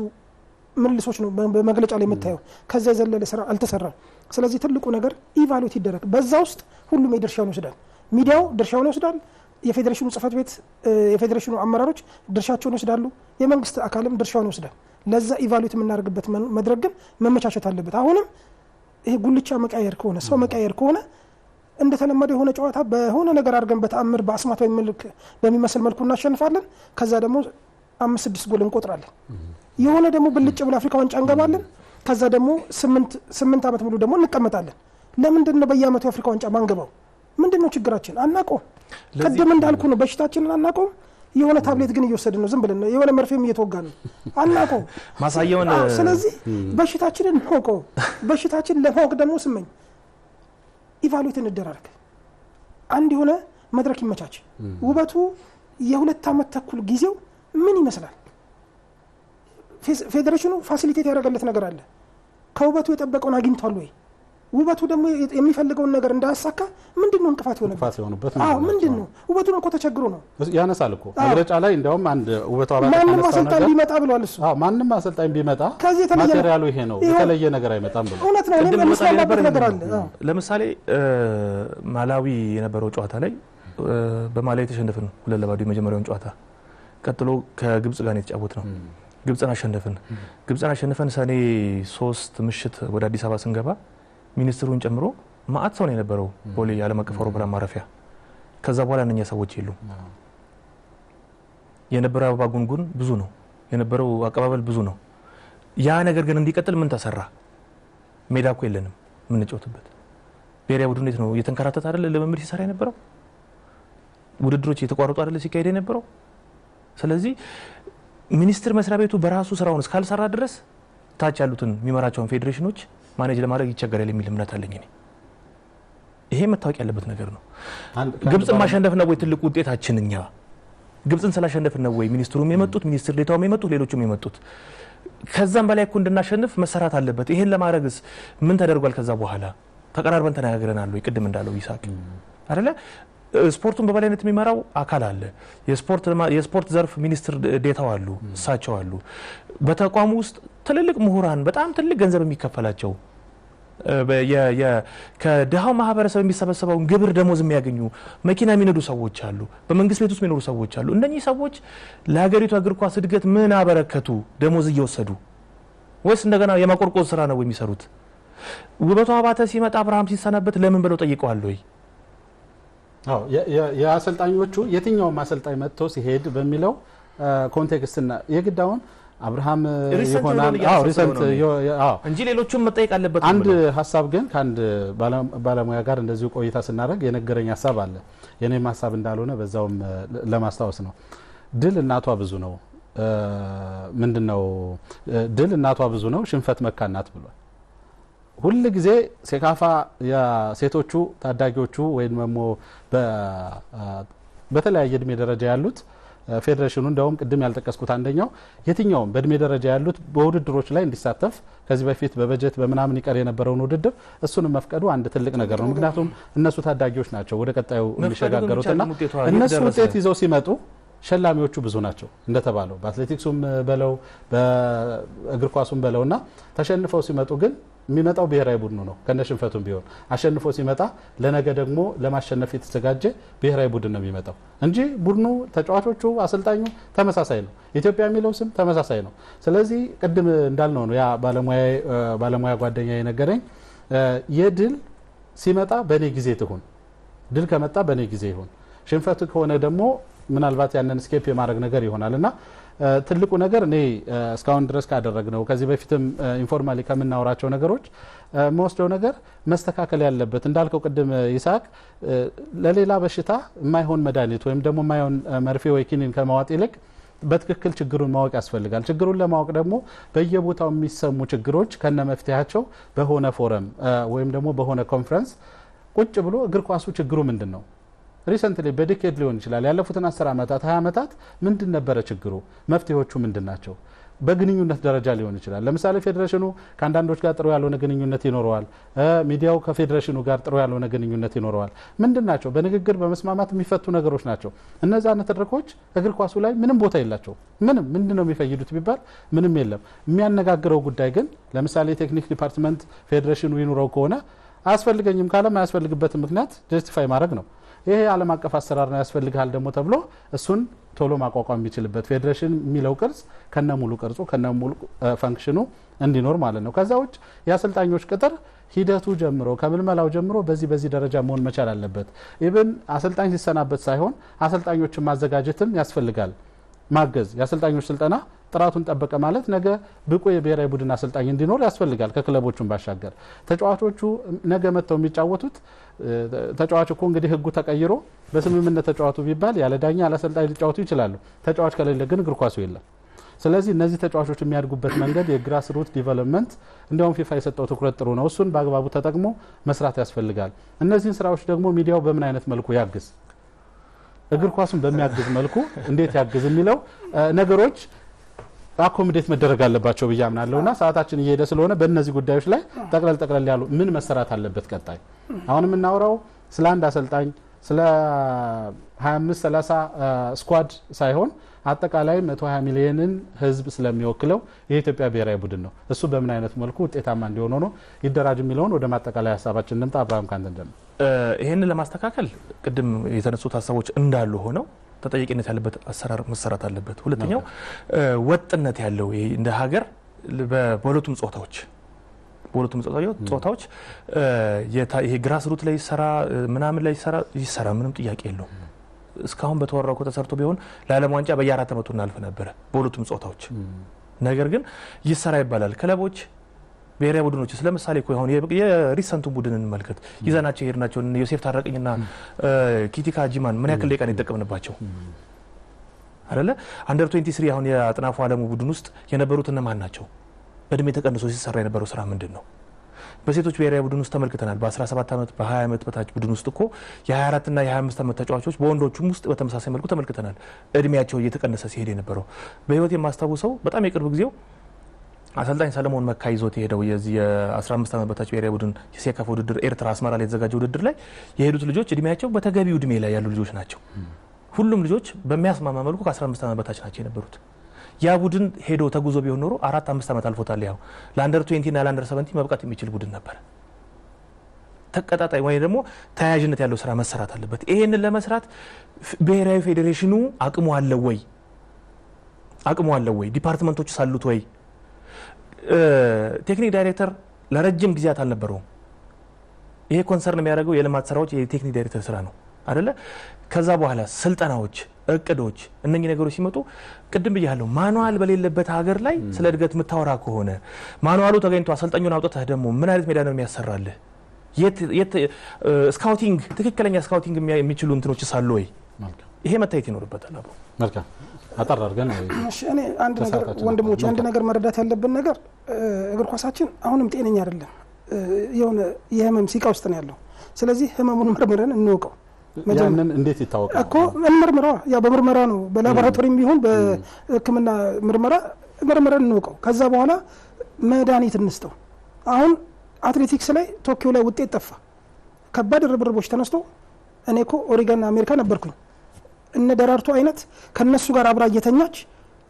ምልልሶች ነው በመግለጫ ላይ የምታየው። ከዛ የዘለለ ስራ አልተሰራም። ስለዚህ ትልቁ ነገር evaluate ይደረግ። በዛ ውስጥ ሁሉም የድርሻውን ይወስዳል። ሚዲያው ድርሻውን ይወስዳል። የፌዴሬሽኑ ጽህፈት ቤት፣ የፌዴሬሽኑ አመራሮች ድርሻቸውን ይወስዳሉ። የመንግስት አካልም ድርሻውን ይወስዳል። ለዛ evaluate የምናደርግበት መድረክ ግን መመቻቸት አለበት። አሁንም ይሄ ጉልቻ መቀየር ከሆነ፣ ሰው መቀየር ከሆነ እንደተለመደው የሆነ ጨዋታ በሆነ ነገር አድርገን በተአምር በአስማት በሚመስል መልኩ እናሸንፋለን። ከዛ ደግሞ 5 6 ጎል እንቆጥራለን። የሆነ ደግሞ ብልጭ ብሎ አፍሪካ ዋንጫ እንገባለን። ከዛ ደግሞ 8 ዓመት ሙሉ ደግሞ እንቀመጣለን። ለምንድን ነው በየአመቱ የአፍሪካ ዋንጫ ማንገባው? ምንድን ነው ችግራችን? አናውቀውም። ቅድም እንዳልኩ ነው በሽታችንን አናውቀውም። የሆነ ታብሌት ግን እየወሰድን ነው፣ ዝም ብለን የሆነ መርፌም እየተወጋ ነው፣ አናውቀውም። ማሳያውን ስለዚህ በሽታችንን እናውቀው። በሽታችን ለማወቅ ደግሞ ስመኝ evaluate እንደራረግ፣ አንድ የሆነ መድረክ ይመቻች። ውበቱ የ2 ዓመት ተኩል ጊዜው ምን ይመስላል? ፌዴሬሽኑ facilitate ያደረገለት ነገር አለ። ከውበቱ የጠበቀውን አግኝቷል ወይ? ውበቱ ደግሞ የሚፈልገውን ነገር እንዳያሳካ ምንድን ነው እንቅፋት የሆነበት? እንቅፋት የሆኑበት አዎ ምንድን ነው? ውበቱን እኮ ተቸግሮ ነው ያነሳል እኮ መግለጫ ላይ። እንዲያውም አንድ ውበቱ አባተ ማንም ካነሳው አሰልጣኝ ነገር ቢመጣ ብሏል እሱ። አዎ፣ ማንም አሰልጣኝ ቢመጣ ከዚህ የተለየ material ኡ ይሄ ነው፣ ይኸው የተለየ ነገር አይመጣም ብሎ እውነት ነው። እኔም ቅድም ወጣ የምስማማበት የነበረ ነገር አለ። አዎ። ለምሳሌ ማላዊ የነበረው ጨዋታ ላይ በማላዊ የተሸነፍን 2-0 የመጀመሪያውን ጨዋታ። ቀጥሎ ከግብጽ ጋር ነው የተጫወትነው። ግብፅን አሸነፍን። ግብፅን አሸንፈን ሰኔ 3 ምሽት ወደ አዲስ አበባ ስንገባ ሚኒስትሩን ጨምሮ ማአት ሰው ነው የነበረው ቦሌ የዓለም አቀፍ አውሮፕላን ማረፊያ። ከዛ በኋላ እነኛ ሰዎች የሉም። የነበረው አበባ ጉንጉን ብዙ ነው፣ የነበረው አቀባበል ብዙ ነው። ያ ነገር ግን እንዲቀጥል ምን ተሰራ? ሜዳ እኮ የለንም የምንጫወትበት። ብሔራዊ ቡድን እንዴት ነው እየተንከራተተ አይደለ ልምምድ ሲሰራ የነበረው? ውድድሮች እየተቋረጡ አይደለ ሲካሄድ የነበረው? ስለዚህ ሚኒስቴር መስሪያ ቤቱ በራሱ ስራውን እስካልሰራ ድረስ ታች ያሉትን የሚመራቸውን ፌዴሬሽኖች manage ለማድረግ ይቸገራል የሚል እምነት አለኝ እኔ። ይሄ መታወቅ ያለበት ነገር ነው። ግብፅን ማሸነፍ ነው ወይ ትልቁ ውጤታችን? እኛ ግብፅን ስላሸነፍን ነው ወይ ሚኒስትሩም የመጡት፣ ሚኒስትር ዴታውም የመጡት፣ ሌሎቹም የመጡት? ከዛም በላይ እኮ እንድናሸንፍ መሰራት አለበት። ይሄን ለማድረግስ ምን ተደርጓል? ከዛ በኋላ ተቀራርበን ተነጋግረናል ወይ? ቅድም እንዳለው ይሳቅ አይደለ ስፖርቱን በበላይነት የሚመራው አካል አለ። የስፖርት ዘርፍ ሚኒስትር ዴታው አሉ፣ እሳቸው አሉ። በተቋሙ ውስጥ ትልልቅ ምሁራን፣ በጣም ትልቅ ገንዘብ የሚከፈላቸው፣ ከድሃው ማህበረሰብ የሚሰበሰበውን ግብር ደሞዝ የሚያገኙ፣ መኪና የሚነዱ ሰዎች አሉ። በመንግስት ቤት ውስጥ የሚኖሩ ሰዎች አሉ። እነኚህ ሰዎች ለሀገሪቱ እግር ኳስ እድገት ምን አበረከቱ? ደሞዝ እየወሰዱ ወይስ እንደገና የማቆርቆዝ ስራ ነው የሚሰሩት? ውበቱ አባተ ሲመጣ አብርሃም ሲሰናበት ለምን ብለው ጠይቀዋል ወይ? አዎ፣ የአሰልጣኞቹ የትኛውም አሰልጣኝ መጥቶ ሲሄድ በሚለው context ና የግድ አሁን አብርሃም recent ይሆናል። የሆነውን አዎ እያነሳሁ recent ነው እኔ። አዎ እንጂ ሌሎቹም መጠየቅ አለበት ነው አንድ የምለው። ሀሳብ ግን ከአንድ ባለሙያ ጋር እንደዚሁ ቆይታ ስናደርግ የነገረኝ ሀሳብ አለ። የኔም ሀሳብ እንዳልሆነ በዛውም ለማስታወስ ነው። ድል እናቷ ብዙ ነው። ምንድን ነው? ድል እናቷ ብዙ ነው፣ ሽንፈት መካን ናት ብሏል። ሁል ጊዜ ሴካፋ የሴቶቹ ታዳጊዎቹ ወይም ደግሞ በተለያየ እድሜ ደረጃ ያሉት ፌዴሬሽኑ እንደውም ቅድም ያልጠቀስኩት አንደኛው የትኛውም በእድሜ ደረጃ ያሉት በውድድሮች ላይ እንዲሳተፍ ከዚህ በፊት በበጀት በምናምን ይቀር የነበረውን ውድድር እሱንም መፍቀዱ አንድ ትልቅ ነገር ነው። ምክንያቱም እነሱ ታዳጊዎች ናቸው ወደ ቀጣዩ መፍቀዱ ግን ብቻ የሚሸጋገሩትና አይደለም ውጤቷ የት እነሱ ደረሰ? ውጤት ይዘው ሲመጡ ሸላሚዎቹ ብዙ ናቸው እንደተባለው በአትሌቲክሱም በለው በእግር ኳሱም በለውና ተሸንፈው ሲመጡ ግን የሚመጣው ብሔራዊ ቡድኑ ነው። ከነሽንፈቱም ቢሆን አሸንፎ ሲመጣ ለነገ ደግሞ ለማሸነፍ የተዘጋጀ ብሔራዊ ቡድን ነው የሚመጣው እንጂ ቡድኑ፣ ተጫዋቾቹ፣ አሰልጣኙ ተመሳሳይ ነው። ኢትዮጵያ የሚለው ስም ተመሳሳይ ነው። ስለዚህ ቅድም እንዳልነው ነው ያ ባለሙያ ጓደኛ የነገረኝ፣ የድል ሲመጣ በእኔ ጊዜ ትሁን፣ ድል ከመጣ በእኔ ጊዜ ይሁን፣ ሽንፈቱ ከሆነ ደግሞ ምናልባት ያንን escape የማድረግ ነገር ይሆናል። እና ትልቁ ነገር እኔ እስካሁን ድረስ ካደረግነው ከዚህ በፊትም informally ከምናወራቸው ነገሮች የምወስደው ነገር መስተካከል ያለበት እንዳልከው ቅድም ይስሐቅ ለሌላ በሽታ የማይሆን መድኃኒት ወይም ደግሞ የማይሆን መርፌ ወይ ኪኒን ከማዋጥ ይልቅ በትክክል ችግሩን ማወቅ ያስፈልጋል። ችግሩን ለማወቅ ደግሞ በየቦታው የሚሰሙ ችግሮች ከነ መፍትሄያቸው በሆነ ፎረም ወይም ደግሞ በሆነ ኮንፈረንስ ቁጭ ብሎ እግር ኳሱ ችግሩ ምንድን ነው? Recently በ decade ሊሆን ይችላል፣ ያለፉትን 10 ዓመታት፣ 20 ዓመታት ምንድን ነበረ ችግሩ? መፍትሄዎቹ ምንድን ናቸው? በግንኙነት ደረጃ ሊሆን ይችላል። ለምሳሌ ፌዴሬሽኑ ከአንዳንዶች ጋር ጥሩ ያልሆነ ግንኙነት ይኖረዋል። ሚዲያው ከፌዴሬሽኑ ጋር ጥሩ ያልሆነ ግንኙነት ይኖረዋል። ምንድን ናቸው? በንግግር በመስማማት የሚፈቱ ነገሮች ናቸው። እነዛ ንትርኮች እግር ኳሱ ላይ ምንም ቦታ የላቸው። ምንም ምንድን ነው የሚፈይዱት ቢባል ምንም የለም። የሚያነጋግረው ጉዳይ ግን ለምሳሌ የቴክኒክ department ፌዴሬሽኑ ይኑረው ከሆነ አያስፈልገኝም ካለም አያስፈልግበትም ምክንያት justify ማድረግ ነው። ይሄ ዓለም አቀፍ አሰራር ነው ያስፈልግሃል ደግሞ ተብሎ እሱን ቶሎ ማቋቋም የሚችልበት ፌዴሬሽን የሚለው ቅርጽ ከነ ሙሉ ቅርጹ ከነ ሙሉ function ኑ እንዲኖር ማለት ነው። ከዛ ውጭ የአሰልጣኞች ቅጥር ሂደቱ ጀምሮ ከምልመላው ጀምሮ በዚህ በዚህ ደረጃ መሆን መቻል አለበት። Even አሰልጣኝ ሲሰናበት ሳይሆን አሰልጣኞችን ማዘጋጀትም ያስፈልጋል። ማገዝ የአሰልጣኞች ስልጠና ጥራቱን ጠበቀ ማለት ነገ ብቁ የብሔራዊ ቡድን አሰልጣኝ እንዲኖር ያስፈልጋል። ከክለቦቹም ባሻገር ተጫዋቾቹ ነገ መጥተው የሚጫወቱት ተጫዋች እኮ እንግዲህ ሕጉ ተቀይሮ በስምምነት ተጫዋቱ ቢባል ያለ ዳኛ ያለ አሰልጣኝ ሊጫወቱ ይችላሉ። ተጫዋች ከሌለ ግን እግር ኳሱ የለም። ስለዚህ እነዚህ ተጫዋቾች የሚያድጉበት መንገድ የ grassroot development እንዲያውም ፊፋ የሰጠው ትኩረት ጥሩ ነው። እሱን በአግባቡ ተጠቅሞ መስራት ያስፈልጋል። እነዚህን ስራዎች ደግሞ ሚዲያው በምን አይነት መልኩ ያግዝ፣ እግር ኳሱን በሚያግዝ መልኩ እንዴት ያግዝ የሚለው ነገሮች accommodate መደረግ አለባቸው ብዬ አምናለሁ። እና ሰዓታችን እየሄደ ስለሆነ በእነዚህ ጉዳዮች ላይ ጠቅለል ጠቅለል ያሉ ምን መሰራት አለበት ቀጣይ? አሁን የምናወራው ስለ አንድ አሰልጣኝ፣ ስለ 25 30 squad ሳይሆን አጠቃላይ 120 ሚሊዮንን ሕዝብ ስለሚወክለው የኢትዮጵያ ብሔራዊ ቡድን ነው። እሱ በምን አይነት መልኩ ውጤታማ እንዲሆን ሆኖ ይደራጅ የሚለውን ወደ ማጠቃለያ ሀሳባችን እንምጣ። አብርሃም፣ ካንተ እንጀምር። ይህንን ለማስተካከል ቅድም የተነሱት ሀሳቦች እንዳሉ ሆነው ተጠያቂነት ያለበት አሰራር መሰራት አለበት። ሁለተኛው ወጥነት ያለው ይሄ እንደ ሀገር በሁለቱም ጾታዎች ይሄ grassroot ላይ ይሰራ፣ ምናምን ላይ ይሰራ ይሰራ፣ ምንም ጥያቄ የለውም። እስካሁን በተወራው እኮ ተሰርቶ ቢሆን ለዓለም ዋንጫ በየ4 ዓመቱ እናልፍ ነበረ በሁለቱም ጾታዎች። ነገር ግን ይሰራ ይባላል። ክለቦች፣ ብሔራዊ ቡድኖች፣ ለምሳሌ እኮ አሁን የ recent ኡን ቡድን እንመልከት። ይዘናቸው የሄድናቸው ዮሴፍ ታረቀኝና ኪቲካ ጂማን ምን ያክል ደቂቃ ነው የተጠቀምንባቸው አይደለ? Under 23 አሁን የአጥናፉ አለሙ ቡድን ውስጥ የነበሩት እነማን ናቸው? በእድሜ ተቀንሶ ሲሰራ የነበረው ስራ ምንድን ነው? በሴቶች ብሔራዊ ቡድን ውስጥ ተመልክተናል። በ17 ዓመት፣ በ20 ዓመት በታች ቡድን ውስጥ እኮ የ24 እና የ25 ዓመት ተጫዋቾች፣ በወንዶቹም ውስጥ በተመሳሳይ መልኩ ተመልክተናል። እድሜያቸው እየተቀነሰ ሲሄድ የነበረው፣ በህይወት የማስታውሰው በጣም የቅርብ ጊዜው አሰልጣኝ ሰለሞን መካ ይዞት የሄደው የዚህ የ15 ዓመት በታች ብሔራዊ ቡድን የሴካፋ ውድድር፣ ኤርትራ አስመራ ላይ የተዘጋጀ ውድድር ላይ የሄዱት ልጆች እድሜያቸው በተገቢው እድሜ ላይ ያሉ ልጆች ናቸው። ሁሉም ልጆች በሚያስማማ መልኩ ከ15 ዓመት በታች ናቸው የነበሩት። ያ ቡድን ሄዶ ተጉዞ ቢሆን ኖሮ 4፣ 5 ዓመት አልፎታል። ያው ለ under 20 እና ለ under 17 መብቃት የሚችል ቡድን ነበር። ተቀጣጣይ ወይ ደግሞ ተያያዥነት ያለው ስራ መሰራት አለበት። ይሄንን ለመስራት ብሔራዊ ፌዴሬሽኑ አቅሙ አለው ወይ? አቅሙ አለው ወይ? Department ኦች አሉት ወይ? ቴክኒክ ዳይሬክተር ለረጅም ጊዜያት አልነበረውም። ይሄ concern የሚያደርገው የልማት ስራዎች የቴክኒክ ዳይሬክተር ስራ ነው አደለ? ከዛ በኋላ ስልጠናዎች፣ እቅዶች፣ እነኚህ ነገሮች ሲመጡ ቅድም ብያለሁ፣ manual በሌለበት ሀገር ላይ ስለ እድገት የምታወራ ከሆነ፣ manual ኡ ተገኝቶ አሰልጣኙን አውጥተህ ደግሞ ምን አይነት ሜዳ ነው የሚያሰራልህ? የት scouting፣ ትክክለኛ scouting የሚችሉ እንትኖች አሉ ወይ? ይሄ መታየት ይኖርበታል አብሮ። መልካም፣ አጠር አድርገን። እሺ፣ እኔ አንድ ነገር፣ ወንድሞች፣ አንድ ነገር መረዳት ያለብን ነገር እግር ኳሳችን አሁንም ጤነኛ አይደለም። የሆነ የህመም ሲቃ ውስጥ ነው ያለው። ስለዚህ ህመሙን መርምረን እንወቀው። ያንን እንዴት ይታወቃል? እኮ እንመርምረዋ። ያው በምርመራ ነው፣ በላቦራቶሪም ቢሆን በሕክምና ምርመራ መርምረን እንወቀው። ከዛ በኋላ መድኃኒት እንስጠው። አሁን አትሌቲክስ ላይ ቶኪዮ ላይ ውጤት ጠፋ። ከባድ ርብርቦች ተነስቶ፣ እኔ እኮ ኦሪገን አሜሪካ ነበርኩኝ። እነ ደራርቱ አይነት ከነሱ ጋር አብራ እየተኛች፣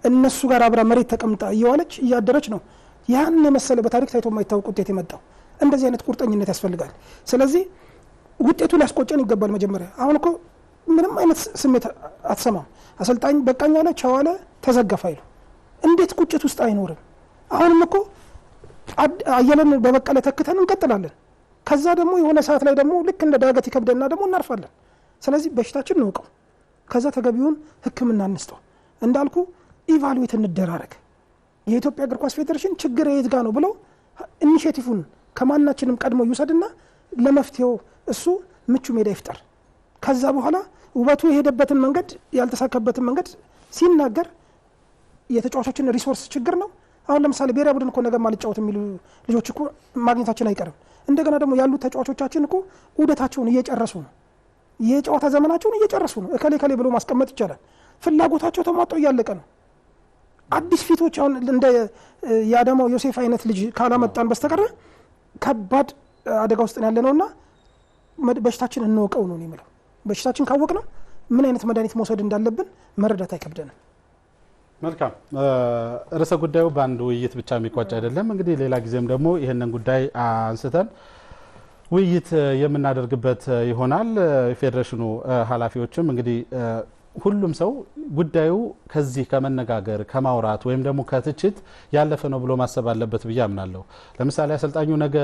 እነሱ ጋር አብራ መሬት ተቀምጣ እየዋለች እያደረች ነው ያን የመሰለ በታሪክ ታይቶ የማይታወቅ ውጤት የመጣው። እንደዚህ አይነት ቁርጠኝነት ያስፈልጋል። ስለዚህ ውጤቱ ሊያስቆጨን ይገባል። መጀመሪያ አሁን እኮ ምንም አይነት ስሜት አትሰማም። አሰልጣኝ በቃኝ አለ፣ ቻው አለ፣ ተዘጋ ፋይሉ። እንዴት ቁጭት ውስጥ አይኖርም? አሁንም እኮ አየለን በበቀለ ተክተን እንቀጥላለን። ከዛ ደግሞ የሆነ ሰዓት ላይ ደግሞ ልክ እንደ ዳገት ይከብደና ደግሞ እናርፋለን። ስለዚህ በሽታችን እንወቀው፣ ከዛ ተገቢውን ሕክምና እንስጠው። እንዳልኩ evaluate እንደራረግ። የኢትዮጵያ እግር ኳስ ፌዴሬሽን ችግር የት ጋ ነው ብሎ initiative ን ከማናችንም ቀድሞ ይውሰድና ለመፍትሄው እሱ ምቹ ሜዳ ይፍጠር። ከዛ በኋላ ውበቱ የሄደበትን መንገድ፣ ያልተሳካበትን መንገድ ሲናገር የተጫዋቾችን resource ችግር ነው። አሁን ለምሳሌ ብሔራዊ ቡድን እኮ ነገ አልጫወት የሚሉ ልጆች እኮ ማግኘታችን አይቀርም። እንደገና ደግሞ ያሉት ተጫዋቾቻችን እኮ ዑደታቸውን እየጨረሱ ነው። የጨዋታ ዘመናቸውን እየጨረሱ ነው። እከሌ እከሌ ብሎ ማስቀመጥ ይቻላል። ፍላጎታቸው ተሟጦ እያለቀ ነው። አዲስ ፊቶች አሁን እንደ የአዳማው ዮሴፍ አይነት ልጅ ካላመጣን በስተቀረ ከባድ አደጋ ውስጥ ያለ ነውና በሽታችን እንወቀው ነው የምለው። በሽታችን ካወቅ ነው ምን አይነት መድኃኒት መውሰድ እንዳለብን መረዳት አይከብደንም። መልካም፣ ርዕሰ ጉዳዩ በአንድ ውይይት ብቻ የሚቋጭ አይደለም። እንግዲህ ሌላ ጊዜም ደግሞ ይህንን ጉዳይ አንስተን ውይይት የምናደርግበት ይሆናል። የፌዴሬሽኑ ኃላፊዎችም እንግዲህ ሁሉም ሰው ጉዳዩ ከዚህ ከመነጋገር፣ ከማውራት ወይም ደግሞ ከትችት ያለፈ ነው ብሎ ማሰብ አለበት ብዬ አምናለሁ። ለምሳሌ አሰልጣኙ ነገ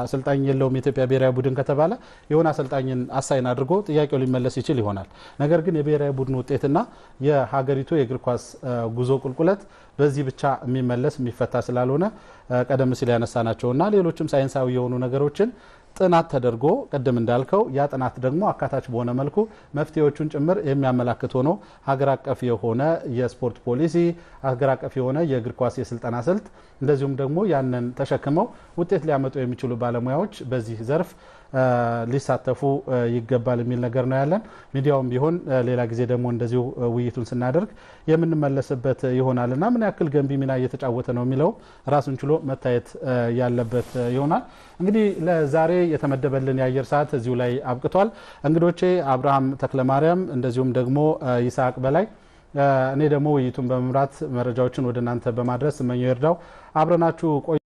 አሰልጣኝ የለውም የኢትዮጵያ ብሔራዊ ቡድን ከተባለ የሆነ አሰልጣኝን assign አድርጎ ጥያቄው ሊመለስ ይችል ይሆናል። ነገር ግን የብሔራዊ ቡድኑ ውጤትና የሀገሪቱ የእግር ኳስ ጉዞ ቁልቁለት በዚህ ብቻ የሚመለስ፣ የሚፈታ ስላልሆነ ቀደም ሲል ያነሳናቸውና ሌሎችም ሳይንሳዊ የሆኑ ነገሮችን ጥናት ተደርጎ፣ ቅድም እንዳልከው ያ ጥናት ደግሞ አካታች በሆነ መልኩ መፍትሄዎቹን ጭምር የሚያመላክት ሆኖ ሀገር አቀፍ የሆነ የስፖርት ፖሊሲ፣ ሀገር አቀፍ የሆነ የእግር ኳስ የስልጠና ስልት፣ እንደዚሁም ደግሞ ያንን ተሸክመው ውጤት ሊያመጡ የሚችሉ ባለሙያዎች በዚህ ዘርፍ ሊሳተፉ ይገባል የሚል ነገር ነው ያለን። ሚዲያውም ቢሆን ሌላ ጊዜ ደግሞ እንደዚሁ ውይይቱን ስናደርግ የምንመለስበት ይሆናል እና ምን ያክል ገንቢ ሚና እየተጫወተ ነው የሚለው ራሱን ችሎ መታየት ያለበት ይሆናል። እንግዲህ ለዛሬ የተመደበልን የአየር ሰዓት እዚሁ ላይ አብቅቷል። እንግዶቼ አብርሃም ተክለማርያም እንደዚሁም ደግሞ ይስሐቅ በላይ፣ እኔ ደግሞ ውይይቱን በመምራት መረጃዎችን ወደ እናንተ በማድረስ እመኘው ይርዳው አብረናችሁ ቆይ